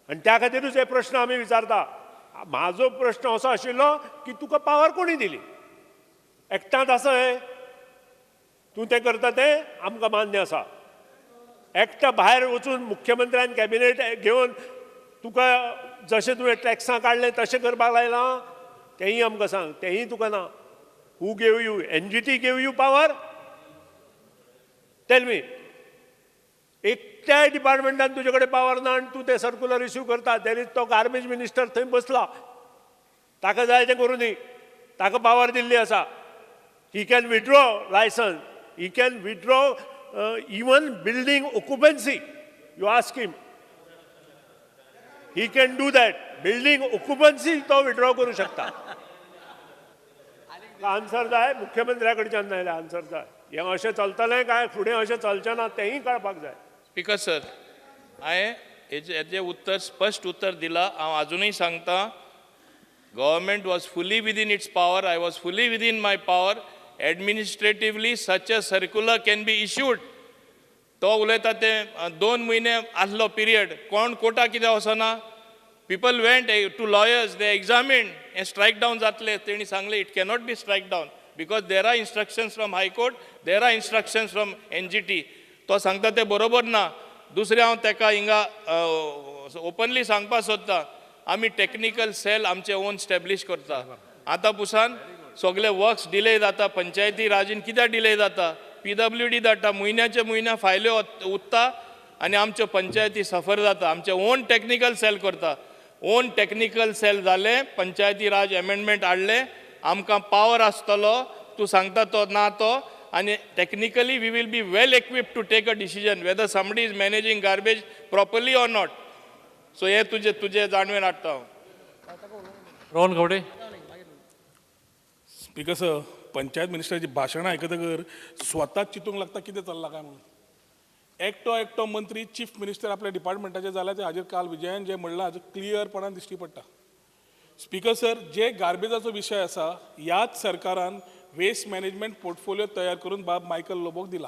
आनी त्या खातीरूच हे प्रश्न आमी विचारता. म्हाजो प्रश्न असो आशिल्लो की तुका पावर कोणी दिली? एक्टांत आसा हें, तूं तें करता तें आमकां मान्य आसा. एक्टा भायर वचून मुख्यमंत्र्यान कॅबिनेट घेवन तुका जशें तुवें टॅक्सां काडलें तशें करपाक लायलां तेंय आमकां सांग, तेंय तुका ना. Who gave you? NGT gave you power? Tell me. एकट्याय डिपार्टमेंटान तुजे कडेन पावर ना आनी तूं तें सर्कुलर इश्यू करता. There is तो गार्बेज मिनिस्टर थंय बसला, ताका जाय तें करूं दी, ताका पावर दिल्ली आसा. He can withdraw licence, he can withdraw even building occupancy. You ask him, he can do that. Building occupancy तो विड्रॉ करूं शकता. आन्सर जाय मुख्यमंत्र्या कडच्यान, जाय आन्सर जाय. हें अशें चलतलें काय फुडें अशें चलचें ना तेंय कळपाक जाय. स्पीकर सर, हांवें हेजें उत्तर स्पश्ट उत्तर दिलां. हांव आजुनूय सांगता, government was fully within its power, I was fully within my power. Administratively such a circular can be issued. तो उलयता ते 2 म्हयने आसलो पिरियड, कोण कोर्टा कित्याक वचना? People went to lawyers, they examined, हें स्ट्रायक डावन जातलें. तेणी सांगलें it cannot be strike down because there are instructions from high court, there are instructions from NGT. तो सांगता तें बरोबर ना. दुसरें हांव ताका हिंगा ओपनली सांगपाक सोदता, आमी टॅक्निकल सेल आमचे ओन स्टॅब्लिश करता. आतां पुसान सगळे वर्क्स डिले जाता, पंचायती राजीन कित्याक डिले जाता? PWD धाडटा, म्हयन्याचे म्हयन्या फायल्यो उत्ता आनी आमच्यो पंचायती सफर जाता. आमचे ओन टॅक्निकल सेल करता. ओन टॅक्निकल सेल जालें, पंचायती राज एमेंडमेंट हाडलें, आमकां पावर आसतलो. तूं सांगता तो ना तो, आनी technically we will be well equipped to take a decision whether somebody is managing garbage properly or not. So हें तुजें तुजें जाणवेन हाडटा हांव. रोहन खंवटे. स्पीकर सर, पंचायत मिनिस्टराची भाशणां आयकतकर स्वताच चिंतूंक लागता कितें चल्लां काय म्हणून. एकटो एकटो मंत्री चीफ मिनिस्टर आपल्या डिपार्टमेंटाचे जाल्यार ते हाजेर काल विजयान जें म्हणलां हाजेर क्लियरपणान दिश्टी पडटा. स्पीकर सर, जे गार्बेजाचो विशय आसा, ह्याच सरकारान वेस्ट मॅनेजमेंट पोर्टफोलियो तयार करून बाब मायकल लोबोक दिला.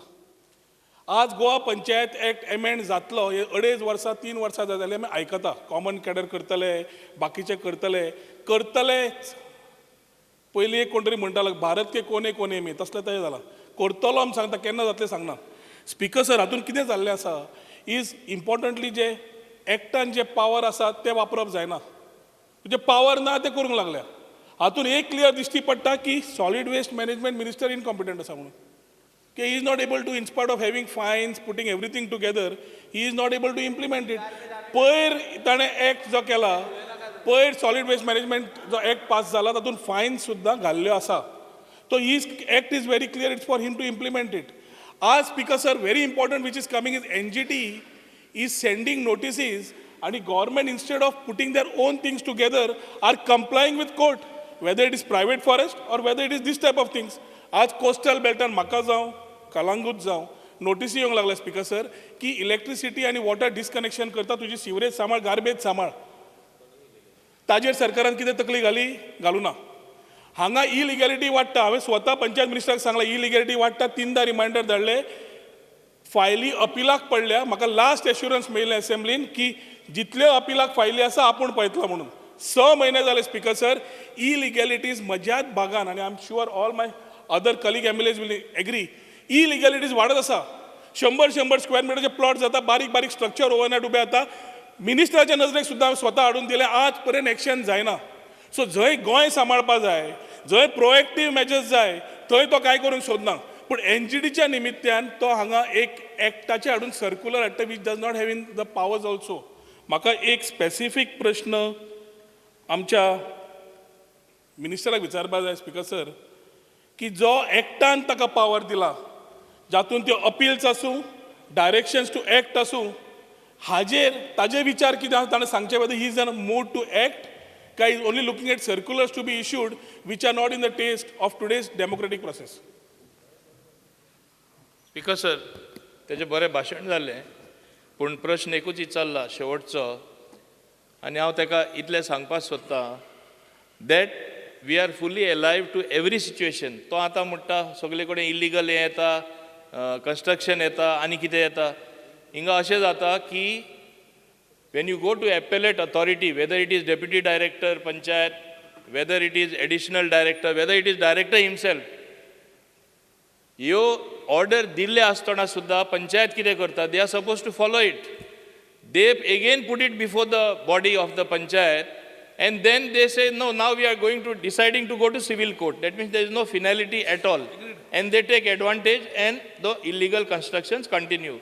आज गोवा पंचायत एक्ट एमेंड जातलो हे 2.5 वर्सां 3 वर्सां जाले आमी आयकता. कॉमन कॅडर करतले, बाकीचे करतले करतलेच. पयलीं एक कोण तरी म्हणटालो भारत के कोने कोने में, तसलें तें जालां. करतलो आमी सांगता, केन्ना जातलें सांगना. स्पीकर सर, हातूंत कितें जाल्लें आसा is importantly जे एक्टान जे पावर आसा ते वापरप जायना. तुजें पावर ना तें करूंक लागल्या. हातूंत एक क्लियर दिश्टी पडटा की solid waste management minister incompetent आसा म्हणून. की he is not able to, in spite of having fines, putting everything together, he is not able to implement it. पयर ताणें एक्ट जो केला, पयर सॉलीड वेस्ट मॅनेजमेंट जो एक्ट पास जाला तातूंत फायन्स सुद्दां घाल्ल्यो आसा. तो his act is very clear, it's for him to implement it. आज speaker sir, very important which is coming is NGT is sending notices आनी government instead of putting their own things together are complying with court, whether it is private forest or whether it is this type of things. आज कोस्टल बेल्टान म्हाका जावं कलांगूट जावं नोटीसी येवंक लागल्या स्पीकर सर की इलेक्ट्रिसिटी आनी वॉटर डिस्कनेक्शन करता, तुजी सिवरेज सांबाळ, गार्बेज सांबाळ. ताजेर सरकारान कितें तकली घाली? घालूं ना. हांगा इलिगॅलिटी वाडटा. हांवें स्वता पंचायत मिनिस्टराक सांगलां इलिगॅलिटी वाडटा, 3दा रिमायंडर धाडले, फायली अपिलाक पडल्या. म्हाका लास्ट एश्युरन्स मेळ्ळें एसेंब्लीन की जितल्यो अपिलाक फायली आसा आपूण पळयतलो म्हणून. 6 म्हयने जाले स्पीकर सर, इलिगॅलिटीज म्हज्याच भागान, आनी I am sure all my other colleague MLAs will agree, illegalities वाडत आसा. 100-100 स्क्वेअर मिटरचे प्लॉट जाता, बारीक बारीक स्ट्रक्चर ओवरनायट उबे जाता. मिनिस्टराच्या नजरेक सुद्दां स्वता हाडून दिलें, आज पर्यंत एक्शन जायना. सो जंय गोंय सांबाळपा जाय, जंय प्रोएक्टीव मेजर्स जाय, थंय तो कांय करूंक सोदना. पूण एनजीटीच्या निमित्यान तो हांगा एक एक्टाचे हाडून सर्कुलर हाडटा which does not have in the powers also. म्हाका एक स्पेसिफीक प्रश्न आमच्या मिनिस्टराक विचारपा जाय स्पीकर सर, की जो एक्टान ताका पावर दिला, जातून त्यो अपील्स आसूं, डायरेक्शन्स टू एक्ट आसूं, हाजेर ताजे विचार कितें आसा ताणें सांगचें whether he is in a mood to act काय is only looking at circulars to be issued which are not in the taste of today's democratic process. Speaker sir, तेजें बरें भाशण जालें, पूण प्रश्न एकूच विचारला शेवटचो, आनी हांव ताका इतलें सांगपाक सोदतां that we are fully alive to every situation. तो आतां म्हणटा सगळे कडेन इलिगल हें येता, कन्स्ट्रक्शन येता आनी कितें येता. हिंगा अशें जाता की when you go to appellate authority, whether it is deputy director panchayat, whether it is additional director, whether it is director himself, ह्यो ऑर्डर दिल्ले आसतना सुद्दां पंचायत कितें करता, they are suppose to follow it. They again put it before the body of the panchayat and then they say no, now we are going to deciding to go to civil court. That means there is no finality at all and they take advantage and the illegal constructions continue.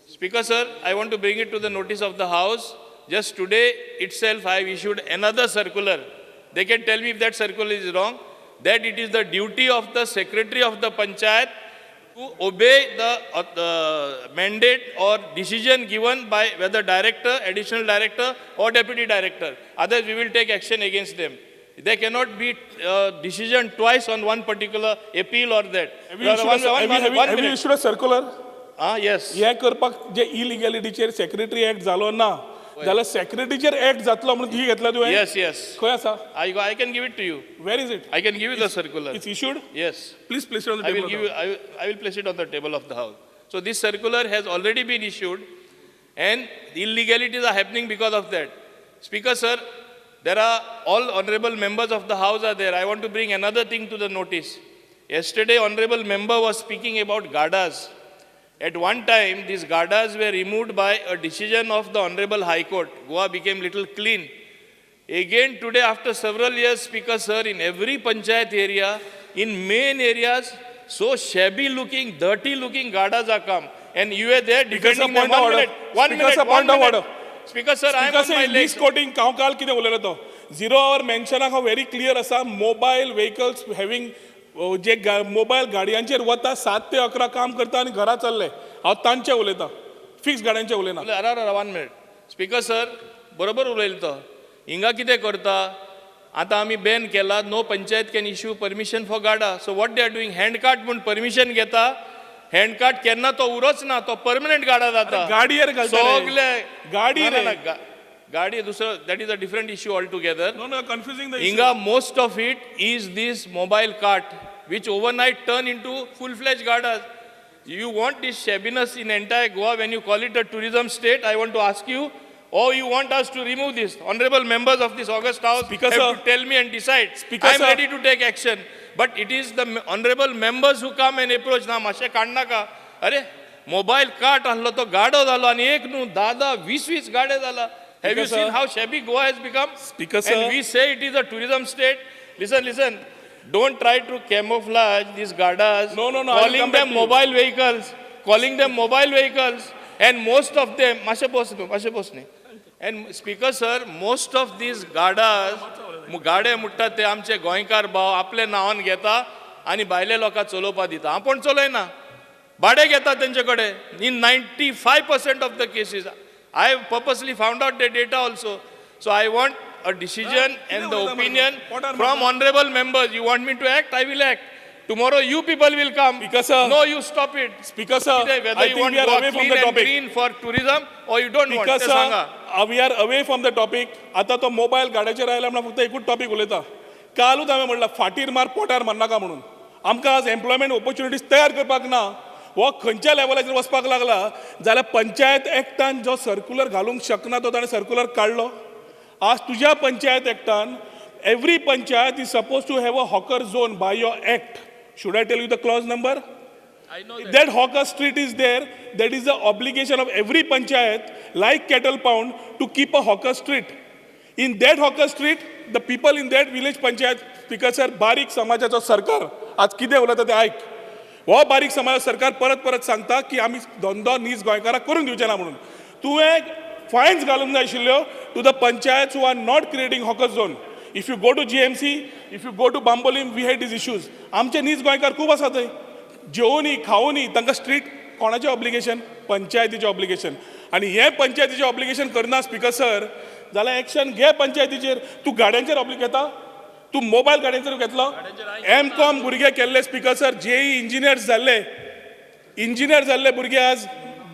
Speaker sir, I want to bring it to the notice of the house. Just today itself I have issued another circular. They can tell me if that circular is wrong, that it is the duty of the secretary of the panchayat to obey the mandate or decision given by whether director, additional director or deputy director. Otherwise we will take action against them. There cannot be decision twice on one particular appeal or that. Have you issued a circular? Yes. हे करपाक जे इलिगॅलिटीचेर सेक्रेटरी एक्ट जालो ना जाल्यार सेक्रेटरीचेर एक्ट जातलो म्हणून ही घेतला तुवें? Yes, yes. खंय आसा? I can give it to you. Where is it? I can give you the circular. It's issued? Yes. Please place it on the table. I will give you, I will place it on the table of the house. So this circular has already been issued and the illegalities are happening because of that. Speaker sir, there are all honorable members of the house are there. I want to bring another thing to the notice. Yesterday honorable member was speaking about gadas. At one time, these gadas were removed by a decision of the Honorable High Court. Goa became little clean. Again today, after several years, Speaker sir, in every panchayat area, in main areas, so shabby looking, dirty looking gadas are come. And you were there defending them. 1 minute, 1 minute, 1 minute. Speaker sir, I am on my legs. Misquoting, हांव काल कितें उलयलो तो? 0 hour मेन्शनाक हांव very clear आसा, mobile vehicles having जे मोबायल गाडयांचेर वता 7 ते 11 काम करता आनी घरा चल्ले, हांव तांचे उलयतां, फिक्स गाडयांचे उलयना. अरे 1 मिनट स्पीकर सर, बरोबर उलयलो तो. हिंगा कितें करता आतां आमी बॅन केला, no panchayat can issue permission for गाडा. So what they are doing, hand cart म्हूण परमिशन घेता, हँड कार्ट केन्ना तो उरोच ना, तो परमनंट गाडा जाता. गाडयेर सगळे गाडी गाडी दुसरो, that is a different issue all together. No no, confusing the issue. हिंगा most of it is this mobile cart which overnight turn into full-fledged gadas. You want this shabbiness in entire Goa when you call it a tourism state, I want to ask you, or you want us to remove this? Honorable members of this august house Speaker have sir, to tell me and decide. Speaker I am sir, ready to take action. But it is the honorable members who come and approach, na mashe kaadnaka. Arey, mobile cart ahlo to gado zalo, ani ek nu dada 20-20 gade zala. Have you seen how shabby Goa has become? Speaker sir. And we say it is a tourism state. Listen, listen. Don't try to camouflage these gadas. No, no, no. Calling them mobile vehicles. Calling them mobile vehicles. And most of them, and Speaker sir, most of these gadas, गाडे म्हणटात ते आमचे गोंयकार भाव आपले नांवान घेता आनी भायले लोकांक चलोवपा दिता. आपूण चलयना, भाडें घेता तेंचे कडेन. In 95% of the cases, I have purposely found out the data also. So I want a decision and the opinion from honorable members. You want me to act, I will act. Tomorrow you people will come. Speaker sir. No, you stop it. Speaker sir, whether I you think want we are Goa away from clean the and topic. Green for tourism or you don't want. Speaker sir, we are away from the topic. आता तो मोबायल गाड्याचेर आयला म्हणून फक्त एकूच टॉपिक उलयता. कालूच हांवें म्हणलां फाटीर मार पोटार मारनाका म्हणून. आमकां आज एम्प्लॉयमेंट ऑपॉर्च्युनिटीज तयार करपाक ना. हो खंयच्या लेवलाचेर वचपाक लागला जाल्यार पंचायत एक्टान जो सर्कुलर घालूंक शकना तो ताणें सर्कुलर काडलो. आज तुज्या panchayat एक्टान every panchayat is suppose to have a hawker zone by your act. Should I tell you the clause number? If that hawker street is there, that is the obligation of every panchayat, like cattle pound, to keep a hawker street. In that hawker street, the people in that village panchayat, Speaker sir, बारीक समाजाचो सरकार आज कितें उलयता तें आयक. हो बारीक समाज सरकार परत परत सांगता की आमी धंदो नीज गोंयकाराक करून दिवचे ना म्हणून. तुवें फायन्स घालूंक जाय आशिल्ल्यो to the panchayats who are not creating hawker zone. If you go to GMC, if you go to Bambolim, we had these issues. आमचे नीज गोंयकार खूब आसा थंय, जेवनी खावनी, तांकां स्ट्रीट कोणाचें ऑब्लिगेशन? पंचायतीचें ऑब्लिगेशन. आनी हें पंचायतीचें ऑब्लिगेशन करना स्पीकर सर, जाल्यार एक्शन घे पंचायतीचेर. तूं गाड्यांचेर ऑब्लिग घेता, तूं मोबायल गाड्यांचेर घेतलो. एम कॉम भुरगे केल्ले स्पीकर सर, जेई इंजिनियर्स जाल्ले, इंजिनियर जाल्ले भुरगे आज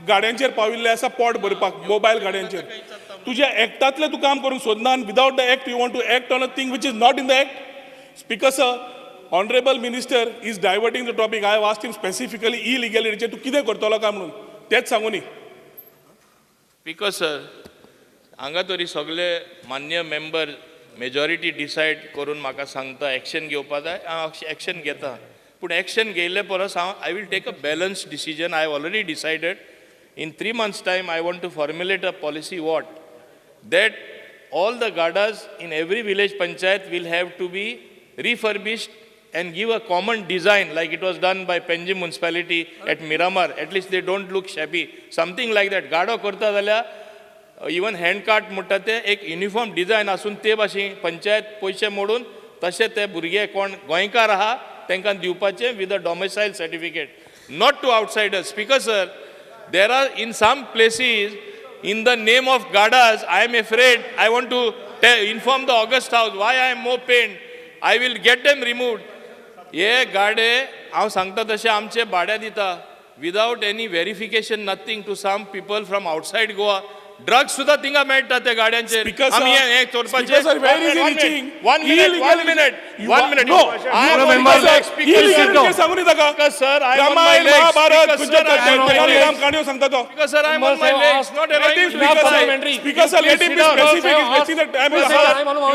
गाड्यांचेर पाविल्ले आसा पोट भरपाक, मोबायल गाड्यांचेर. तुज्या एक्टांतलें तूं काम करूंक सोदना आनी without the act you want to act on a thing which is not in the act. Speaker sir, honourable minister is diverting the topic. I have asked him specifically इलिगॅलिटीचेर तूं कितें करतलो काय म्हणून, तेंच सांगूनी. स्पीकर सर, हांगा तरी सगळे मान्य मेंबर मेजॉरिटी डिसायड करून म्हाका सांगता एक्शन घेवपा जाय, हांव एक्शन घेता. पूण एक्शन घेयल्ले परस हांव I will take a balance decision. I have already decided in 3 months time I want to formulate a policy what that all the gadas in every village panchayat will have to be refurbished and give a common design like it was done by Panjim municipality at Miramar. At least they don't look shabby. Something like that. गाडो करता जाल्यार इवन हँड कार्ट म्हणटा ते एक युनिफॉर्म डिझायन आसून ते भाशेन पंचायत पयशे मोडून तशे ते भुरगे कोण गोंयकार आहा तांकां दिवपाचे with a domicile certificate, not to outsiders. Speaker sir, there are in some places in the name of gadas, I am afraid, I want to inform the august house why I am more pained. I will get them removed. हे गाडे हांव सांगता तशें आमचे भाड्या दिता without any verification, nothing, to some people from outside Goa. Drugs सुद्दां थिंगा मेळटा त्या गाड्यांचेर. आमी हें चोरपाचें. One minute, one minute, one minute. Sir, I am on my legs. Speaker sir, I am on my legs. Not allowing. Speaker sir, let him be specific.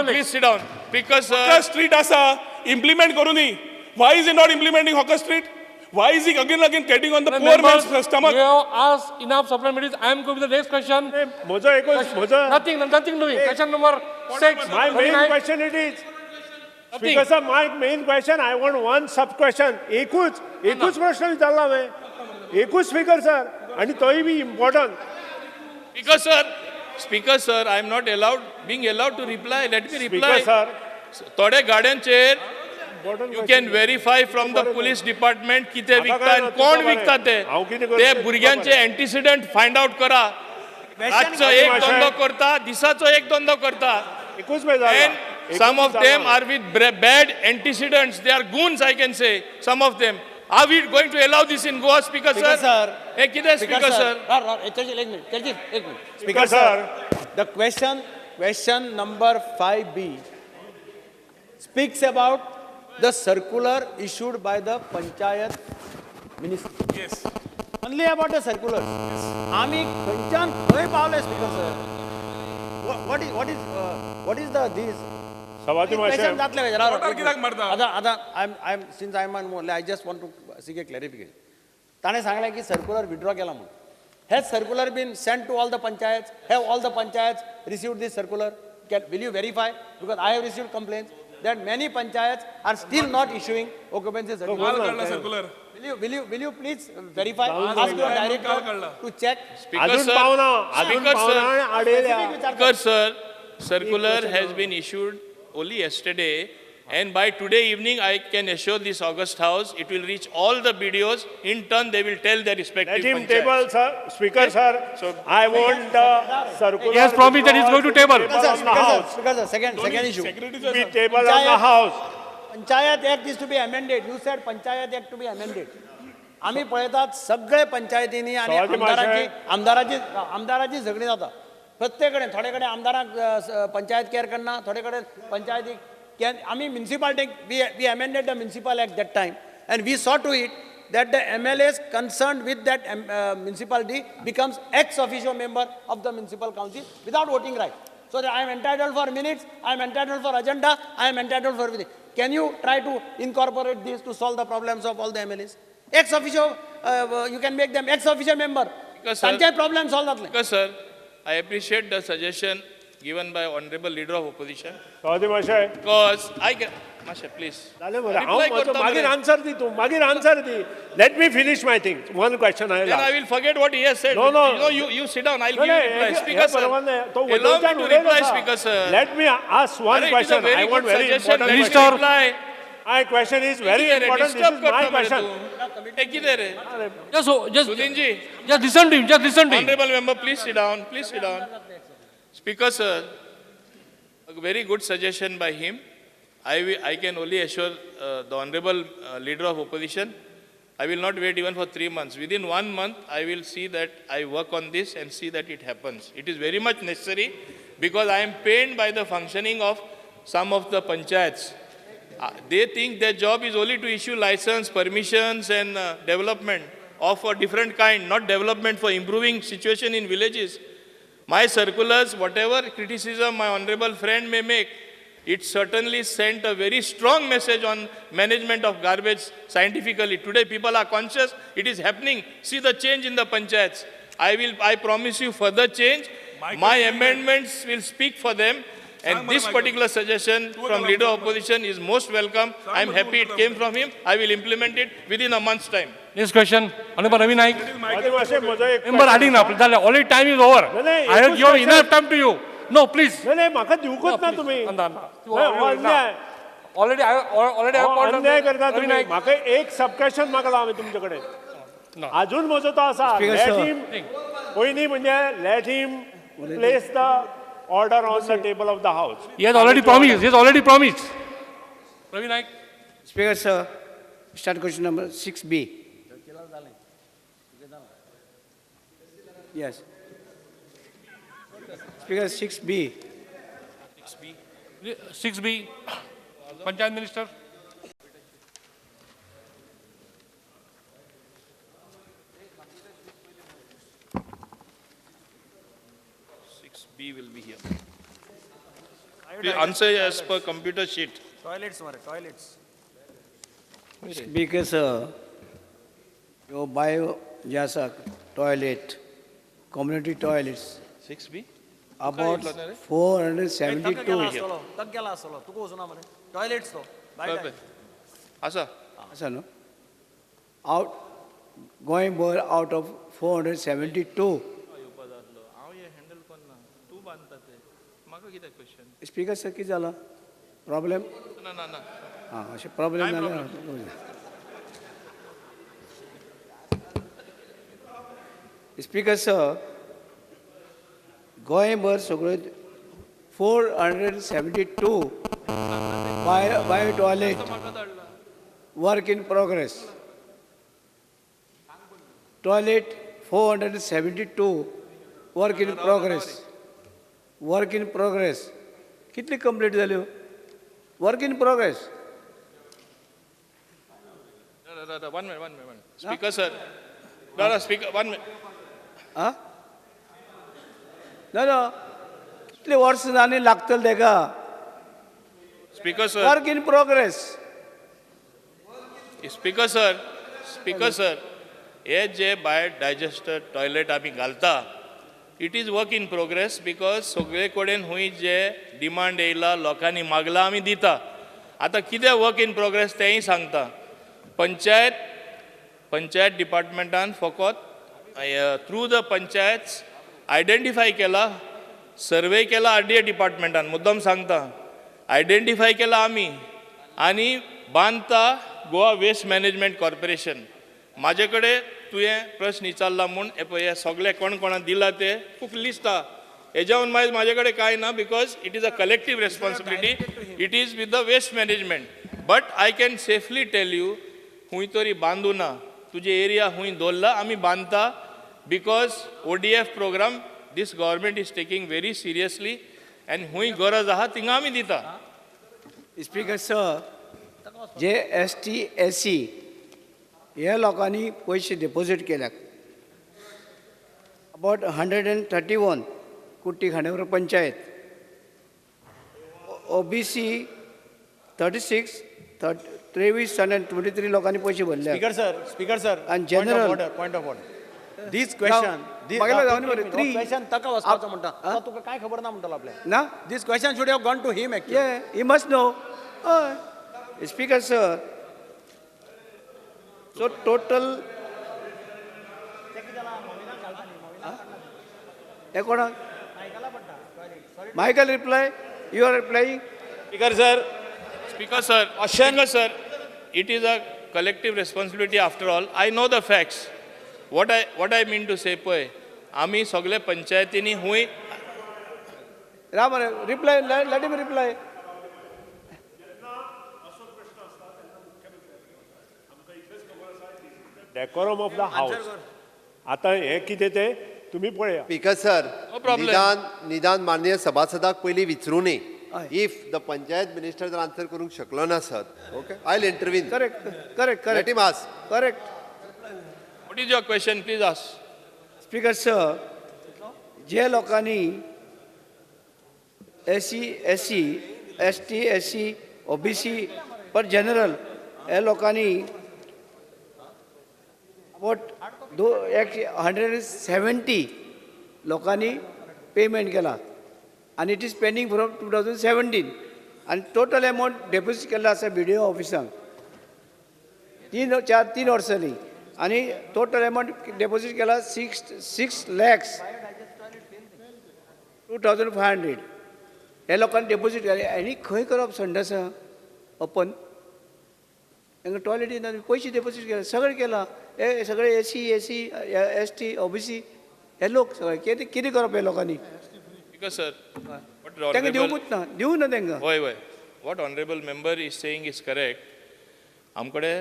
Please sit down. Speaker sir, street आसा implement करूनी. Why is he not implementing hawker street? Why is he again and again getting on the poor man's stomach? You have asked enough supplementaries. I am going to the next question. Nothing, nothing doing. Question number 6. My main question it is. Speaker sir, my main question, I want one sub question. एकूच प्रश्न विचारला हांवें. एकूच स्पीकर सर, आनी तोय बी important. Speaker sir, I am not allowed, being allowed to reply. Let me reply. Speaker sir, थोडे गाड्यांचेर you can verify from the police department कितें विकता आनी कोण विकता ते. ते भुरग्यांचे एंटिसिडंट फायंड आवट करा. रातचो एक धंदो करता, दिसाचो एक धंदो करता. And some of them are with bad antecedents. They are goons, I can say. Some of them. Are we going to allow this in Goa, Speaker sir? Hey, कितें Speaker sir? एक minute, एक minute. Speaker sir, the question number 5B speaks about the circular issued by the Panchayat Minister. Yes. Only about the circular. Yes. आमी खंयच्यान खंय पावले Speaker sir? What is the this? Question जातले आतां आतां I am since I am on I just want to seek a clarification. ताणें सांगलें की सर्क्युलर विथड्रॉ केला म्हणून. Has circular been sent to all the panchayats? Have all the panchayats received this circular? Will you verify? Because I have received complaints that many panchayats are still not issuing occupancy certificate. Will you please verify? Ask your director to check. Speaker sir, circular has been issued only yesterday, and by today evening I can assure this august house it will reach all the BDOs. In turn they will tell their respective Let him panchayats. Table, sir. Speaker, sir, so I want the circular. He has promised that he is going to table. Speaker, sir, second issue. Be table on the house. Panchayat Act is to be amended. You said Panchayat Act to be amended. आम्ही पळयतात सगळे पंचायतींनी आनी आमदाराची आमदाराची झगडी जाता प्रत्येक कडेन. थोडे कडेन आमदारांक पंचायत केअर करना, थोडे कडेन पंचायतीक. आमी म्युनिसिपालिटीक we amended the municipal act that time and we saw to it that the MLAs concerned with that municipality becomes ex officio member of the municipal council without voting right. So that I am entitled for minutes, I am entitled for agenda, I am entitled for everything. Can you try to incorporate this to solve the problems of all the MLAs? Ex officio you can make them ex officio member. तांचे प्रॉब्लेम सॉल्व जातले. Sir, I appreciate the suggestion given by honourable leader of opposition. Because I can Mashe, please. मागीर आन्सर दी तूं, मागीर answer the. Let me finish my thing. One question I Then I will forget what he has said. No, no. You know, you sit down. I'll give you reply. Speaker sir. Allow me to reply, Speaker sir. Let me ask one question. I want very important question. My question is very important. This is my question. Just just listen to him. Just listen to him. Honorable member, please sit down. Please sit down. Speaker sir, a very good suggestion by him. I can only assure the honorable leader of opposition, I will not wait even for 3 months. Within 1 month, I will see that I work on this and see that it happens. It is very much necessary because I am pained by the functioning of some of the panchayats. They think their job is only to issue license, permissions and development of a different kind, not development for improving situation in villages. My circulars, whatever criticism my honorable friend may make, it certainly sent a very strong message on management of garbage scientifically. Today people are conscious, it is happening. See the change in the panchayats. I promise you further change. My amendments will speak for them. And this particular suggestion from leader of opposition is most welcome. I am happy it came from him. I will implement it within a month's time. Next question, Honorable Ravi Naik. Member adding now, already time is over. I have given enough time to you. No, please. नाही म्हाका दिवकूच ना तुम्ही. Already I have called. अन्याय करता तुम्ही. म्हाका एक सब क्वेश्चन मागला हांवें तुमचे कडेन. अजून म्हजो तो आसा. Let him पयलीं म्हणजे let him place the order on the table of the house. He has already promised. He has already promised. Ravi Naik. Speaker sir, start question number 6B. Yes. Speaker 6B. 6B. 6B. Panchayat Minister. 6B will be here. Please answer as per computer sheet. Toilets, toilets. Speaker sir, your bio jasa toilet, community toilets. 6B. About 472. Toilets to. Asa. Asa no. Out going more out of 472. Speaker sir, कितें जाला? Problem? ना ना ना. हां, अशें problem जालें. Speaker sir, गोंयभर सगळ्यो 472 bio toilet work in progress. Toilet 472 work in progress. Work in progress. कितली कंप्लीट जाल्यो? Work in progress. 1 minute, 1 minute. Speaker sir. No, speaker, 1 minute. Ah? No, no. कितले वर्स आनी लागतले तेका? Speaker sir. Work in progress. Speaker sir, speaker sir, hey J bio digester toilet आमी घालता, it is work in progress because सगळे कडेन हुंय जे डिमांड येयला, लोकांनी मागला, आमी दिता. आतां कितें वर्क इन प्रोग्रेस तेंय सांगता. पंचायत डिपार्टमेंटान फकत थ्रू the panchayat identify केला, सर्वे केला आर डी ए डिपार्टमेंटान, मुद्दम सांगता, आयडेंटिफाय केला आमी आनी बांदता गोवा वेस्ट मॅनेजमेंट कॉर्पोरेशन. म्हाजे कडेन तुवें प्रश्न विचारला म्हूण हे पळय हे सगळे कोण कोणाक दिला ते खूब लिस्ट आहा. हेज्याहून मागीर म्हाजे कडेन कांय ना because it is a collective responsibility, it is with the waste management. But I can safely tell you, खूंय तरी बांदू ना, तुजे एरिया खूंय दवरला आमी बांदता because O D F programme this government is taking very seriously आनी खूंय गरज आहा थिंगा आमी दिता. Speaker sir, J S T S C ह्या लोकांनी पयशे डिपोजीट केल्यात about 131 Kutty Khandepar panchayat, O B C 36 23 जाणां 23 लोकांनी पयशे भरले. स्पीकर सर, स्पीकर सर, आनी general point of order, this question question ताका वचपाचो म्हणटा, तुका काय खबर ना म्हणटलो आपल्याक ना. This question should have gone to him actually. He must know. हय स्पीकर सर, सो टोटल हे कोणाक Michael reply, you are replying. Speaker sir, speaker sir, speaker sir, it is a collective responsibility after all. I know the facts. What I mean to say पळय, आमी सगळे पंचायतींनी हुंय Ram reply, let him reply. Decorum of the house. आतां हें कितें तें तुमी पळया. स्पीकर सर, निदान निदान माननीय सभासदाक पयलीं विचारूं न्ही. If the panchayat minister जर आन्सर करूंक शकलो नासत, okay, I will intervene. Correct correct correct. Let him ask. Correct. What is your question? Please ask. Speaker sir, जे लोकांनी S C, S C, S T, S C, O B C पर जनरल हे लोकांनी अबाउट 170 लोकांनी पेमेंट केला आनी it is pending from 2017 आनी टोटल एमावंट डेपोजीट केल्लो आसा बी डी ओ ऑफिसान 3-4 वर्सांनी आनी टोटल एमावंट डेपोजीट केला 6,02,500. हे लोकांनी डेपोजीट केले आनी खंय करप संडासा ओपन, तांकां टॉयलेट ना, पयशे डेपोजीट केले, सगळें केलां. हे सगळे S C, S C, S T, O B C हे लोक सगळे कितें कितें करप हे लोकांनी? स्पीकर सर, तांकां दिवंकूच ना, दिवं ना तांकां. हय हय, what honourable member is saying is correct. आमकडे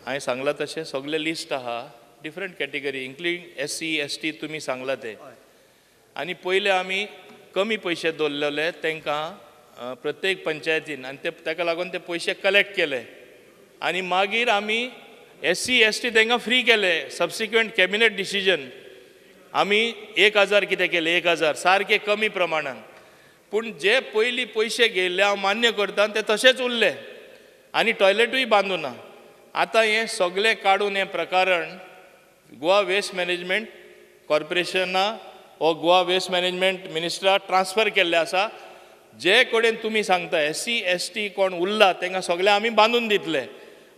हांवें सांगलां तशें सगळें लिस्ट आहा, different category including S C, S T तुमी सांगलां तें. आनी पयलें आमी कमी पयशे दवरलेले तांकां प्रत्येक पंचायतीन आनी ते ताका लागून ते पयशे कलेक्ट केले आनी मागीर आमी एस सी एस टी तांकां फ्री केले. सबसिक्वंट कॅबिनेट डिसिजन आमी 1000 कितें केलें, 1000 सारके कमी प्रमाणान. पूण जे पयलीं पयशे घेयल्ले हांव मान्य करता ते तशेंच उरले आनी टॉयलेटूय बांदूना. आतां हें सगळें काडून हें प्रकरण गोवा वेस्ट मॅनेजमेंट कॉर्पोरेशना वो गोवा वेस्ट मॅनेजमेंट मिनिस्टरा ट्रान्सफर केल्लें आसा. जे कडेन तुमी सांगता एस सी एस टी कोण उरला तांकां सगळें आमी बांदून दितले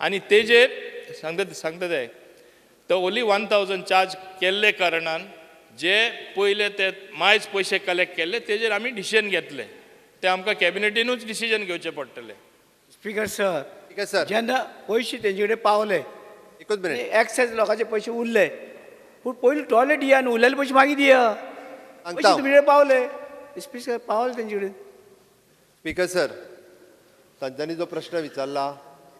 आनी तेजेर सांगता सांगता ते तो ओन्ली 1000 चार्ज केल्ले कारणान जे पयले ते मायज पयशे कलेक्ट केल्ले तेजेर आमी डिसिजन घेतले. ते आमकां कॅबिनेटीनूच डिसिजन घेवचें पडटलें. स्पीकर सर, जेन्ना पयशे तेंचे कडेन पावले, एकूच मिनीट, एक्सेस लोकांचे पयशे उरले, पूण पयलीं टॉयलेट दिया आनी उरलेले पयशे मागीर दिया. पयशे तुमचे कडेन पावले, स्पीकर पावले तेंचे कडेन. स्पीकर सर, तांच्यांनी जो प्रश्न विचारला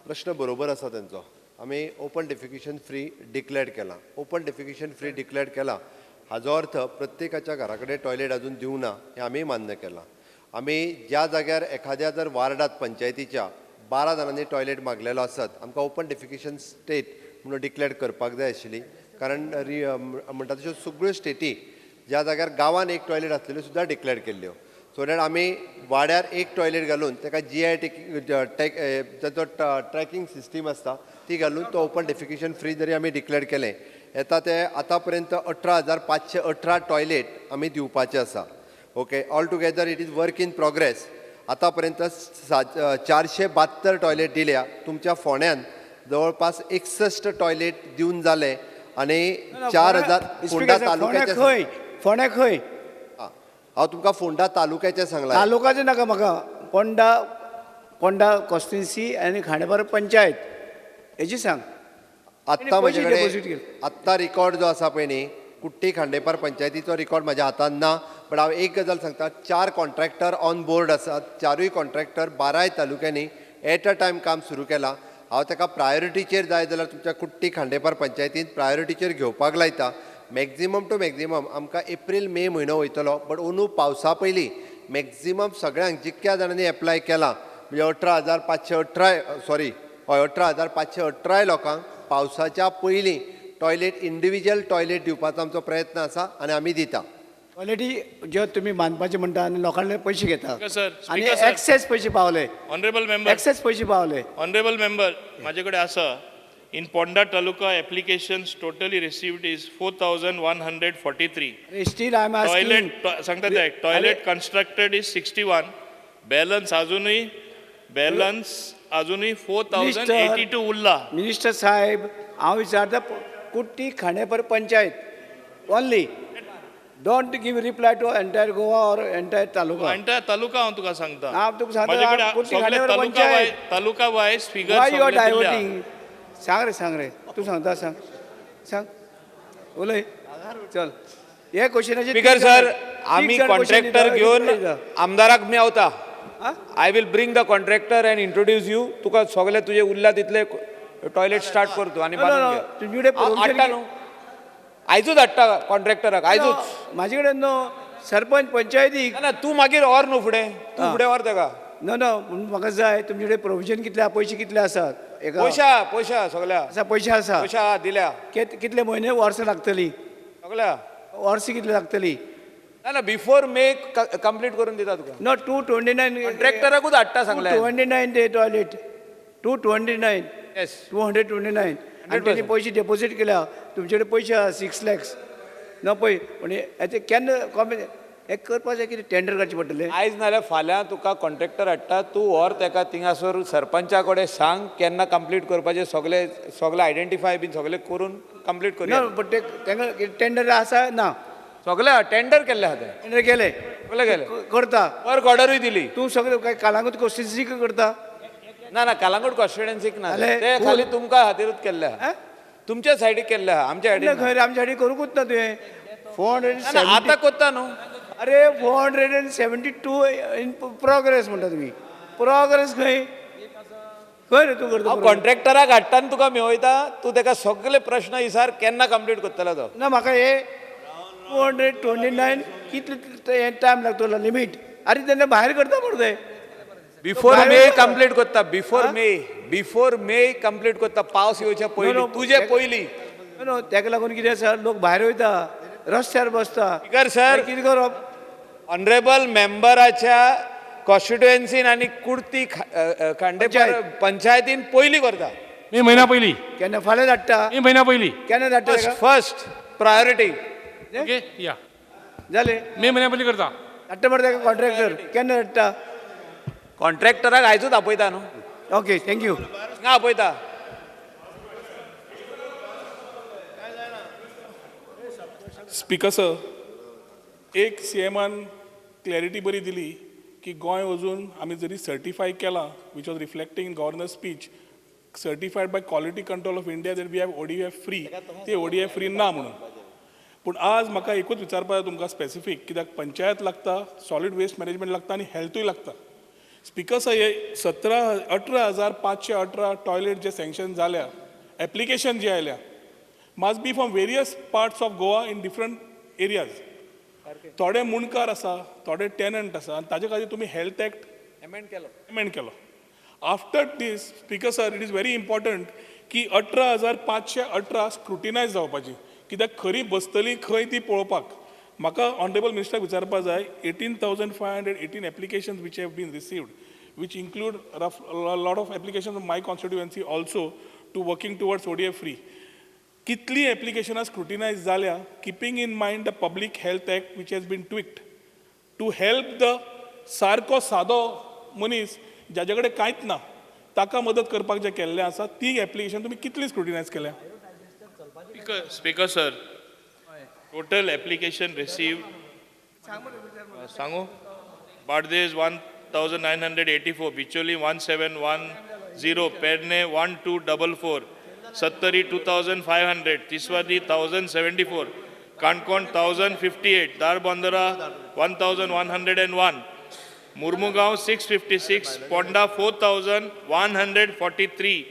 प्रश्न बरोबर आसा तेंचो. आमी ओपन डेफिकेशन फ्री डिक्लेअर केलां. ओपन डेफिकेशन फ्री डिक्लेअर केलां हाजो अर्थ प्रत्येकाच्या घरा कडेन टॉयलेट अजून दिवंक ना हें आमी मान्य केलां. आमी ज्या जाग्यार एखाद्या जर वार्डात पंचायतीच्या 12 जाणांनी टॉयलेट मागलेलो आसत, आमकां ओपन डेफिकेशन स्टेट म्हणून डिक्लेअर करपाक जाय आशिल्ली. कारण म्हणटा तश्यो सगळ्यो स्टेटी ज्या जाग्यार गांवान एक टॉयलेट आसलेल्यो सुद्दां डिक्लेअर केल्ल्यो. सो that आमी वाड्यार एक टॉयलेट घालून ताका जी I टॅक ताचो ट्रॅकिंग सिस्टीम आसता ती घालून तो ओपन डेफिकेशन फ्री जरी आमी डिक्लेअर केलें येता ते आतां पर्यंत 18,518 टॉयलेट आमी दिवपाचे आसा. Okay, all together it is work in progress. आतां पर्यंत 472 टॉयलेट दिल्या. तुमच्या फोंड्यान जवळपास 61 टॉयलेट दिवन जाले आनी 4000 फोंडा तालुक्याचे. खंय फोंड्या खंय? हांव तुमकां फोंडा तालुक्याचें सांगलां. तालुकाचें नाका म्हाका, पोंडा पोंडा कॉन्स्टिट्युन्सी आनी खांडेपार पंचायत हेजी सांग. आत्तां म्हजे कडेन आत्तां रिकॉर्ड जो आसा पळय न्ही, कुट्टी खांडेपार पंचायतीचो रिकॉर्ड म्हाज्या हातान ना, बट हांव एक गजाल सांगता, 4 कॉन्ट्रॅक्टर ऑन बोर्ड आसात. 4 कॉन्ट्रॅक्टर 12 तालुक्यांनी एट अ टायम काम सुरू केलां. हांव ताका प्रायोरिटीचेर जाय जाल्यार तुमच्या कुट्टी खांडेपार पंचायतीन प्रायोरिटीचेर घेवपाक लायता. मॅक्झिमम टू मॅक्झिमम आमकां एप्रील मे म्हयनो वयतलो, बट अंदू पावसा पयलीं मॅक्झिमम सगळ्यांक जितक्या जाणांनी एप्लाय केलां म्हणजे 18,518 सॉरी हय 18,518 लोकांक पावसाच्या पयलीं टॉयलेट इंडिविज्युअल टॉयलेट दिवपाचो आमचो प्रयत्न आसा आनी आमी दिता. टॉयलेटी ज्यो तुमी बांदपाचे म्हणटा आनी लोकांले पयशे घेता सर, आनी स्पीकर सर. एक्सेस पयशे पावले, ऑनरेबल मेंबर, एक्सेस पयशे पावले. ऑनरेबल मेंबर, म्हाजे कडेन आसा. In Ponda taluka applications totally received is 4143. Still I am asking, toilet सांगता ते, टॉयलेट कन्स्ट्रक्टेड is 61, balance अजुनूय, बॅलन्स अजुनूय 4082 उरला. मिनिस्टर साहेब, हांव विचारता, Kudti Khandepar panchayat only, don't give reply to entire Goa or entire taluka. Entire taluka हांव तुका सांगता. हांव तुका म्हाजे सांगता, कडेन कुट्टी सगळे Khandepar taluka panchayat. Wise, taluka wise figure Why you are सगळे दिल्या. diverting? सांग रे, सांग रे, तूं सांगता, सांग, सांग, उलय, चल. हे क्वेश्चनाचे स्पीकर सर, आमी कॉन्ट्रॅक्टर घेवन आमदाराक मेवता. I will bring the contractor and introduce you. तुका सगळे तुजे उरला तितले टॉयलेट स्टार्ट करतो आनी बांदून घे. तुमचे कडेन हांव हाडटा न्हू, आयजूच हाडटा कॉन्ट्रॅक्टराक, आयजूच. म्हाजे कडेन न्हू, सरपंच पंचायतीक. ना, तूं मागीर व्हर न्हू फुडें, तूं फुडें व्हर तेका. नो नो, म्हणून म्हाका जाय तुमचे कडेन प्रोविजन कितले आहा, पयशे कितले आसात? पयशे आहा, पयशे आहा सगल्या. आसा, पयशे आसा. पयशे आहा, दिल्या. कितले म्हयने, वर्सां लागतली? सगल्या. वर्सां कितली लागतली? ना ना, बिफोर मे कंप्लीट करून दिता तुका. नो, 229. कॉन्ट्रॅक्टराकूच हाडटा सांगलें. 229 ते टॉयलेट, 229. येस. 229. आनी तेणी पयशे डेपोजीट केल्या, तुमचे कडेन पयशे आहा 6 लॅक्स. ना पळय, पूण हें केन्ना कॉमे हें करपाचें, कितें टेंडर काडचें पडटलें? आयज नाल्यार फाल्यां तुका कॉन्ट्रॅक्टर हाडटा, तूं व्हर तेका थिंगासर, सरपंचा कडेन सांग केन्ना कंप्लीट करपाचें, सगळे सगळे आयडेंटिफाय बीन सगळे करून कंप्लीट करुया. ना, बट ते तांकां टेंडर आसा ना? सगळे टेंडर केल्ले आहा ते. टेंडर केले? सगळे केले. करता. वर्क ऑर्डरूय दिली. तूं सगळे काय कालांगूट कॉन्स्टिट्युन्सीक करता? ना ना, कालांगूट कॉन्स्टिट्युन्सीक ना, जालें, ते फूल. खाली तुमकां खातीरूच केल्ले आहा. तुमच्या सायडीक केल्ले आहा, आमच्या सायडीक खंय रे, आमच्या सायडीक करूंकूच ना तुवें. 470. ना, आतां कोत्ता न्हू. अरे, 472 इन प्रोग्रेस म्हणटा तुमी. प्रोग्रेस खंय खंय रे तूं करता? हांव कॉन्ट्रॅक्टराक हाडटा आनी तुका मेळयता, तूं तेका सगळे प्रश्न विचार केन्ना कंप्लीट करतलो तो. ना, म्हाका हे 229 कितले टायम लागतलो लिमीट? अरे तेन्ना भायर करता मरे ते. बिफोर मे कंप्लीट करता, बिफोर मे, बिफोर मे कंप्लीट करता, पावस येवच्या पयलीं, तुजे पयलीं. नो, तेका लागून कितें आसा, लोक भायर वयता, रस्त्यार बसता. स्पीकर सर, कितें करप? ऑनरेबल मेंबराच्या कॉन्स्टिट्युएन्सीन आनी कुर्ती खांडेपार पंचायतीन पयलीं करता. मे म्हयन्या पयलीं. केन्ना फाल्यां धाडटा? मे म्हयन्या पयलीं. केन्ना धाडटा? First priority. Okay, या. जालें, मे म्हयन्या पयलीं करता. धाडटा मरे तेका कॉन्ट्रॅक्टर, केन्ना धाडटा? कॉन्ट्रॅक्टराक आयजूच आपयता न्हू. Okay, thank you. हांगा आपयता. स्पीकर सर, एक सी एमान क्लॅरिटी बरी दिली की गोंय अजून आमी जरी सर्टिफाय केलां, which was reflecting in governor speech, certified by quality control of India that we have ODF free, ते ओडीएफ फ्री ना म्हणून. पूण आज म्हाका एकूच विचारपाक जाय तुमकां स्पेसिफीक, कित्याक पंचायत लागता, सॉलीड वेस्ट मॅनेजमेंट लागता आनी हेल्थूय लागता. स्पीकर सर, हे 18,518 टॉयलेट जे सँक्शन जाल्या, एप्लिकेशन जे आयल्या, must be from various parts of Goa in different areas. थोडे मुंडकार आसा, थोडे टेनंट आसा, आनी ताजे खातीर तुमी हेल्थ एक्ट एमेंड केलो. एमेंड केलो. After this, speaker sir, it is very important की 18,518 स्क्रुटिनायज जावपाची, कित्याक खरी बसतली खंय ती पळोवपाक. म्हाका ऑनरेबल मिनिस्टराक विचारपाक जाय, 18,518 applications which have been received, which include rough lot of application from my constituency also to working towards ODF free, कितली एप्लिकेशनां स्क्रुटिनायज जाल्या, keeping in mind the public health act which has been tweaked to help the सारको सादो मनीस जाजे कडेन कांयच ना ताका मदत करपाक जें केल्लें आसा, ती एप्लिकेशन तुमी कितली स्क्रुटिनायज केल्या? Speaker sir, total application received सांगू, Bardez 1984, Bicholim 1710, Pernem 1244, Sattari 2500, Tiswadi 1074, Canacona 1058, Dharbandora 1101, Mormugao 656, Ponda 4143,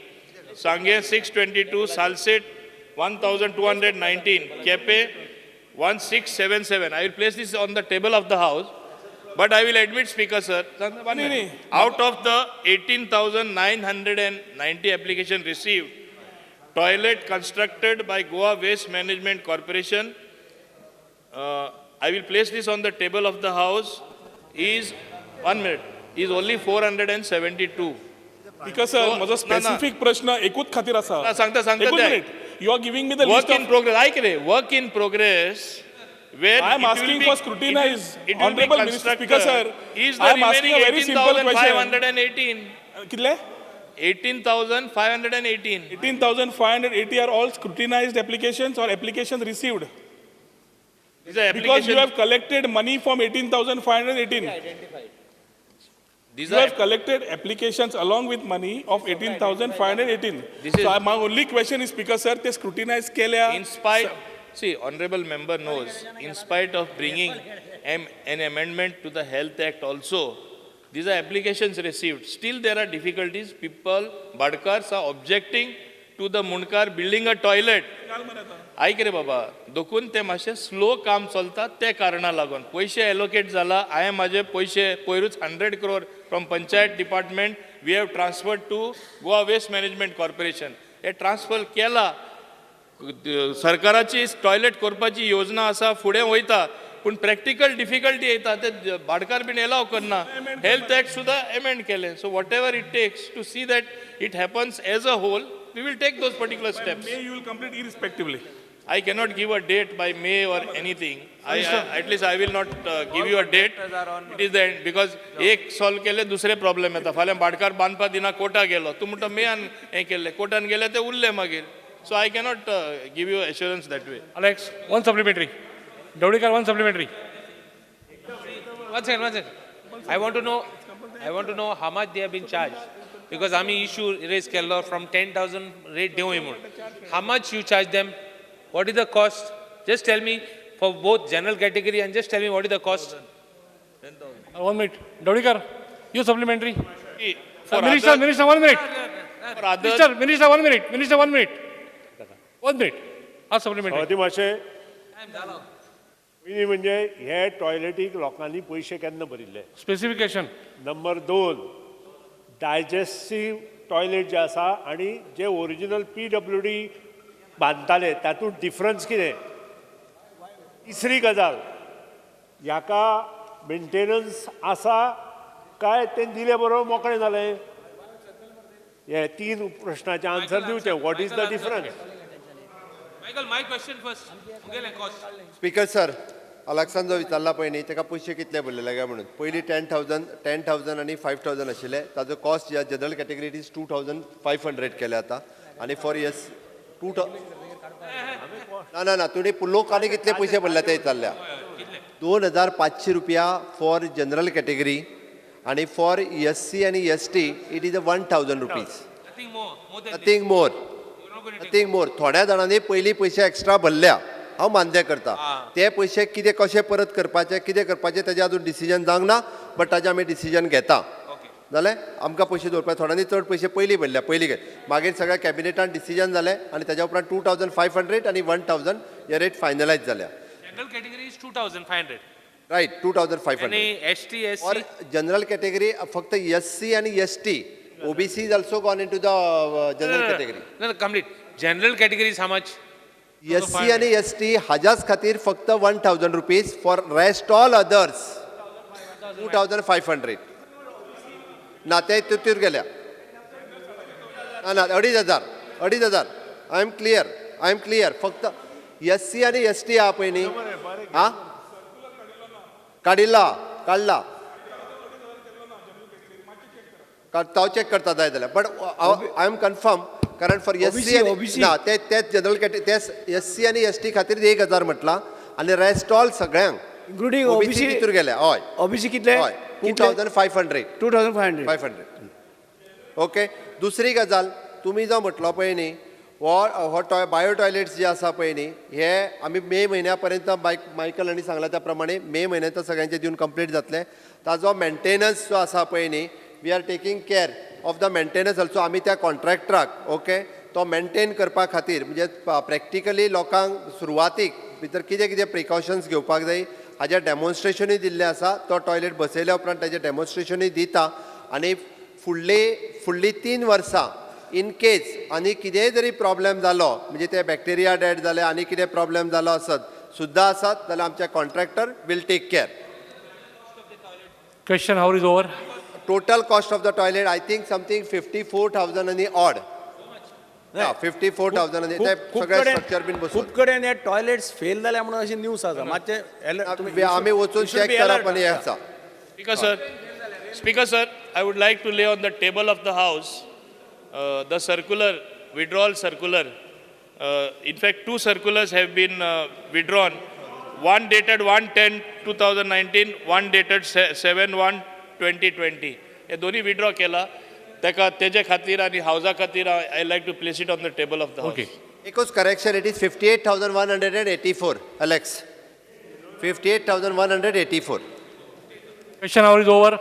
Sanguem 622, Salcete 1219, Quepem 1677. I will place this on the table of the house, but I will admit, Speaker sir, out of the 18,990 application received, toilet constructed by Goa Waste Management Corporation, I will place this on the table of the house is 1 minute is only 472. Because sir, म्हजो स्पेसिफीक प्रश्न एकूच खातीर आसा. सांगता सांगता एकूच minute. You are giving me the work in progress. ऐक रे, work in progress. Where I am asking for scrutinize. Honorable Minister Speaker sir, is the I am asking remaining a very simple question. 18,518. कितले? 18,518. 18,580 are all scrutinized applications or applications received. These are Because you applications. have collected money from 18,518. These You are have collected applications along with money of 18,518. This is- So my only question is, Speaker sir, ते scrutinize केल्या. In spite, see, honorable member knows, in spite of bringing an amendment to the Health Act also, these are applications received. Still there are difficulties. People, Badkars are objecting to the Mundkar building a toilet. आयक रे बाबा, दोकून ते मातशें स्लो काम चलता ते कारणा लागून पयशे एलोकेट जाला. हांवें म्हाजे पयशे पयरूच 100 crore from panchayat department we have transferred to Goa waste management corporation. हे ट्रान्सफर केला. सरकाराची टॉयलेट करपाची योजना आसा, फुडें वयता, पूण प्रॅक्टिकल डिफिकल्टी येता. ते भाडकार बीन एलाव करना. हेल्थ एक्ट सुद्दां एमेंड केलें. So whatever it takes to see that it happens as a whole, we will take those particular steps. May you will complete irrespectively. I cannot give a date by May or anything. At least I will not give you a date. It is the end because एक solve केले दुसरे problem येता. फाल्यां भाडकार बांदपा दिना कोर्टा गेलो, तूं म्हणटा मेयान हें केल्लें, कोर्टान गेले ते उरले मागीर. So I cannot give you assurance that way. Alex, one supplementary. Dawdikar, one supplementary. One second, one second. I want to know how much they have been charged. Because आमी issue raise केल्लो from 10,000 rate देवूय म्हूण. How much you charge them? What is the cost? Just tell me for both general category and just tell me what is the cost. 10,000. 1 minute. Dawdikar, you supplementary. For Minister, other, Minister, 1 minute. For others, Minister, 1 minute. Minister, 1 minute. 1 minute. Ah, supplementary. सवाती मातशें पयलीं म्हणजे हे टॉयलेटीक लोकांनी पयशे केन्ना भरिल्ले? स्पेसिफिकेशन. नंबर 2, डायजेस्टीव टॉयलेट जे आसा आनी जे ओरिजिनल PWD बांदताले तातूंत डिफरन्स कितें? तिसरी गजाल, ह्याका मेंटेनन्स आसा काय तें दिले बरोबर मोकळें जालें? हे 3 प्रश्नाचे आन्सर दिवचे. What is the difference? Michael, my question first. Speaker sir, अलेक्सान जो विचारला पळय न्ही, ताका पयशे कितले भरलेले काय म्हणून. पयलीं 10,000 आनी 5,000 आशिल्ले. ताजो कॉस्ट ज्या जनरल कॅटेगरी is 2,500 केले आतां. आनी फॉर एस 2 ना ना ना तुणी लोक आनी कितले पयशे भरले ते विचारल्या. 2,500 रुपया फॉर जनरल कॅटेगरी आनी फॉर SC आनी ST it is a 1,000 rupees. Nothing more. Nothing more. थोड्या जाणांनी पयलीं पयशे एक्स्ट्रा भरल्या, हांव मान्य करता. ते पयशे कितें कशें परत करपाचे, कितें करपाचें ताजें अजून डिसिजन जावंक ना, बट ताजें आमी डिसिजन घेता. जालें, आमकां पयशे दवरपाक थोड्यांनी चड पयशे पयलीं भरल्या, पयलीं घे. मागीर सगळ्या कॅबिनेटान डिसिजन जालें आनी ताज्या उपरांत 2,500 आनी 1,000 हे रेट फायनलायज जाल्या. General category is 2,500. Right, 2,500. आनी ST, SC और जनरल कॅटेगरी फक्त SC आनी ST. OBC is also gone into the general category. No, complete. General category is how much? SC and ST हाजाच खातीर फक्त 1,000 rupees. For rest all others 2,500. ना ते तितूर गेल्या. ना ना 2,500 2,500. I am clear, I am clear. फक्त SC आनी ST आहा पळय न्ही, आं काडिल्ला काडला हांव चॅक करता जाय जाल्यार, बट I am confirm. कारण फॉर SC ना ते जनरल कॅटेगरी ते SC आनी ST खातीर 1,000 म्हटलां आनी रेस्ट ऑल सगळ्यांक इन्क्लुडींग OBC भितर गेल्या. हय, OBC कितले? हय, 2,500. 2,500 500. ओके. दुसरी गजाल, तुमी जो म्हटलो पळय न्ही, हो बायो टॉयलेट्स जे आसा पळय न्ही, हे आमी मे म्हयन्या पर्यंत मायकल हांणी सांगला त्या प्रमाणे मे म्हयन्यांत सगळ्यांचे दिवन कंप्लीट जातले. ताजो मेंटेनन्स जो आसा पळय न्ही, we are taking care of the maintenance also. आमी त्या कॉन्ट्रॅक्टराक ओके तो मेंटेन करपा खातीर म्हणजे प्रॅक्टिकली लोकांक सुरवातीक भितर कितें कितें प्रिकॉशन्स घेवपाक जाय हाजें डेमॉन्स्ट्रेशनूय दिल्लें आसा. तो टॉयलेट बसयल्या उपरांत ताजें डेमॉन्स्ट्रेशनूय दिता आनी फुडली 3 वर्सां इन केस आनी कितेंय जरी प्रॉब्लेम जालो, म्हणजे ते बॅक्टेरिया डेड जाले आनी कितें प्रॉब्लेम जालो आसत सुद्दां आसात जाल्यार आमचे contractor will take care. Question hour is over. Total cost of the toilet I think something 54,000 आनी ऑड. 54,000 आनी ते सगळे स्ट्रक्चर बीन बसून. खूब कडेन हे टॉयलेट्स फेल जाल्या म्हणून अशी न्यूज आसा. मातशें आमी वचून चॅक करप आनी हें आसा. Speaker sir, I would like to lay on the table of the house the circular, withdrawal circular. In fact, two circulars have been withdrawn. One dated 1/10/2019, one dated 7/1/2020. हे दोन्ही विड्रॉ केला ताका तेजे खातीर आनी हावजा खातीर I like to place it on the table of the house. एकूच correction, it is 58,184 Alex. 58,184. Question hour is over.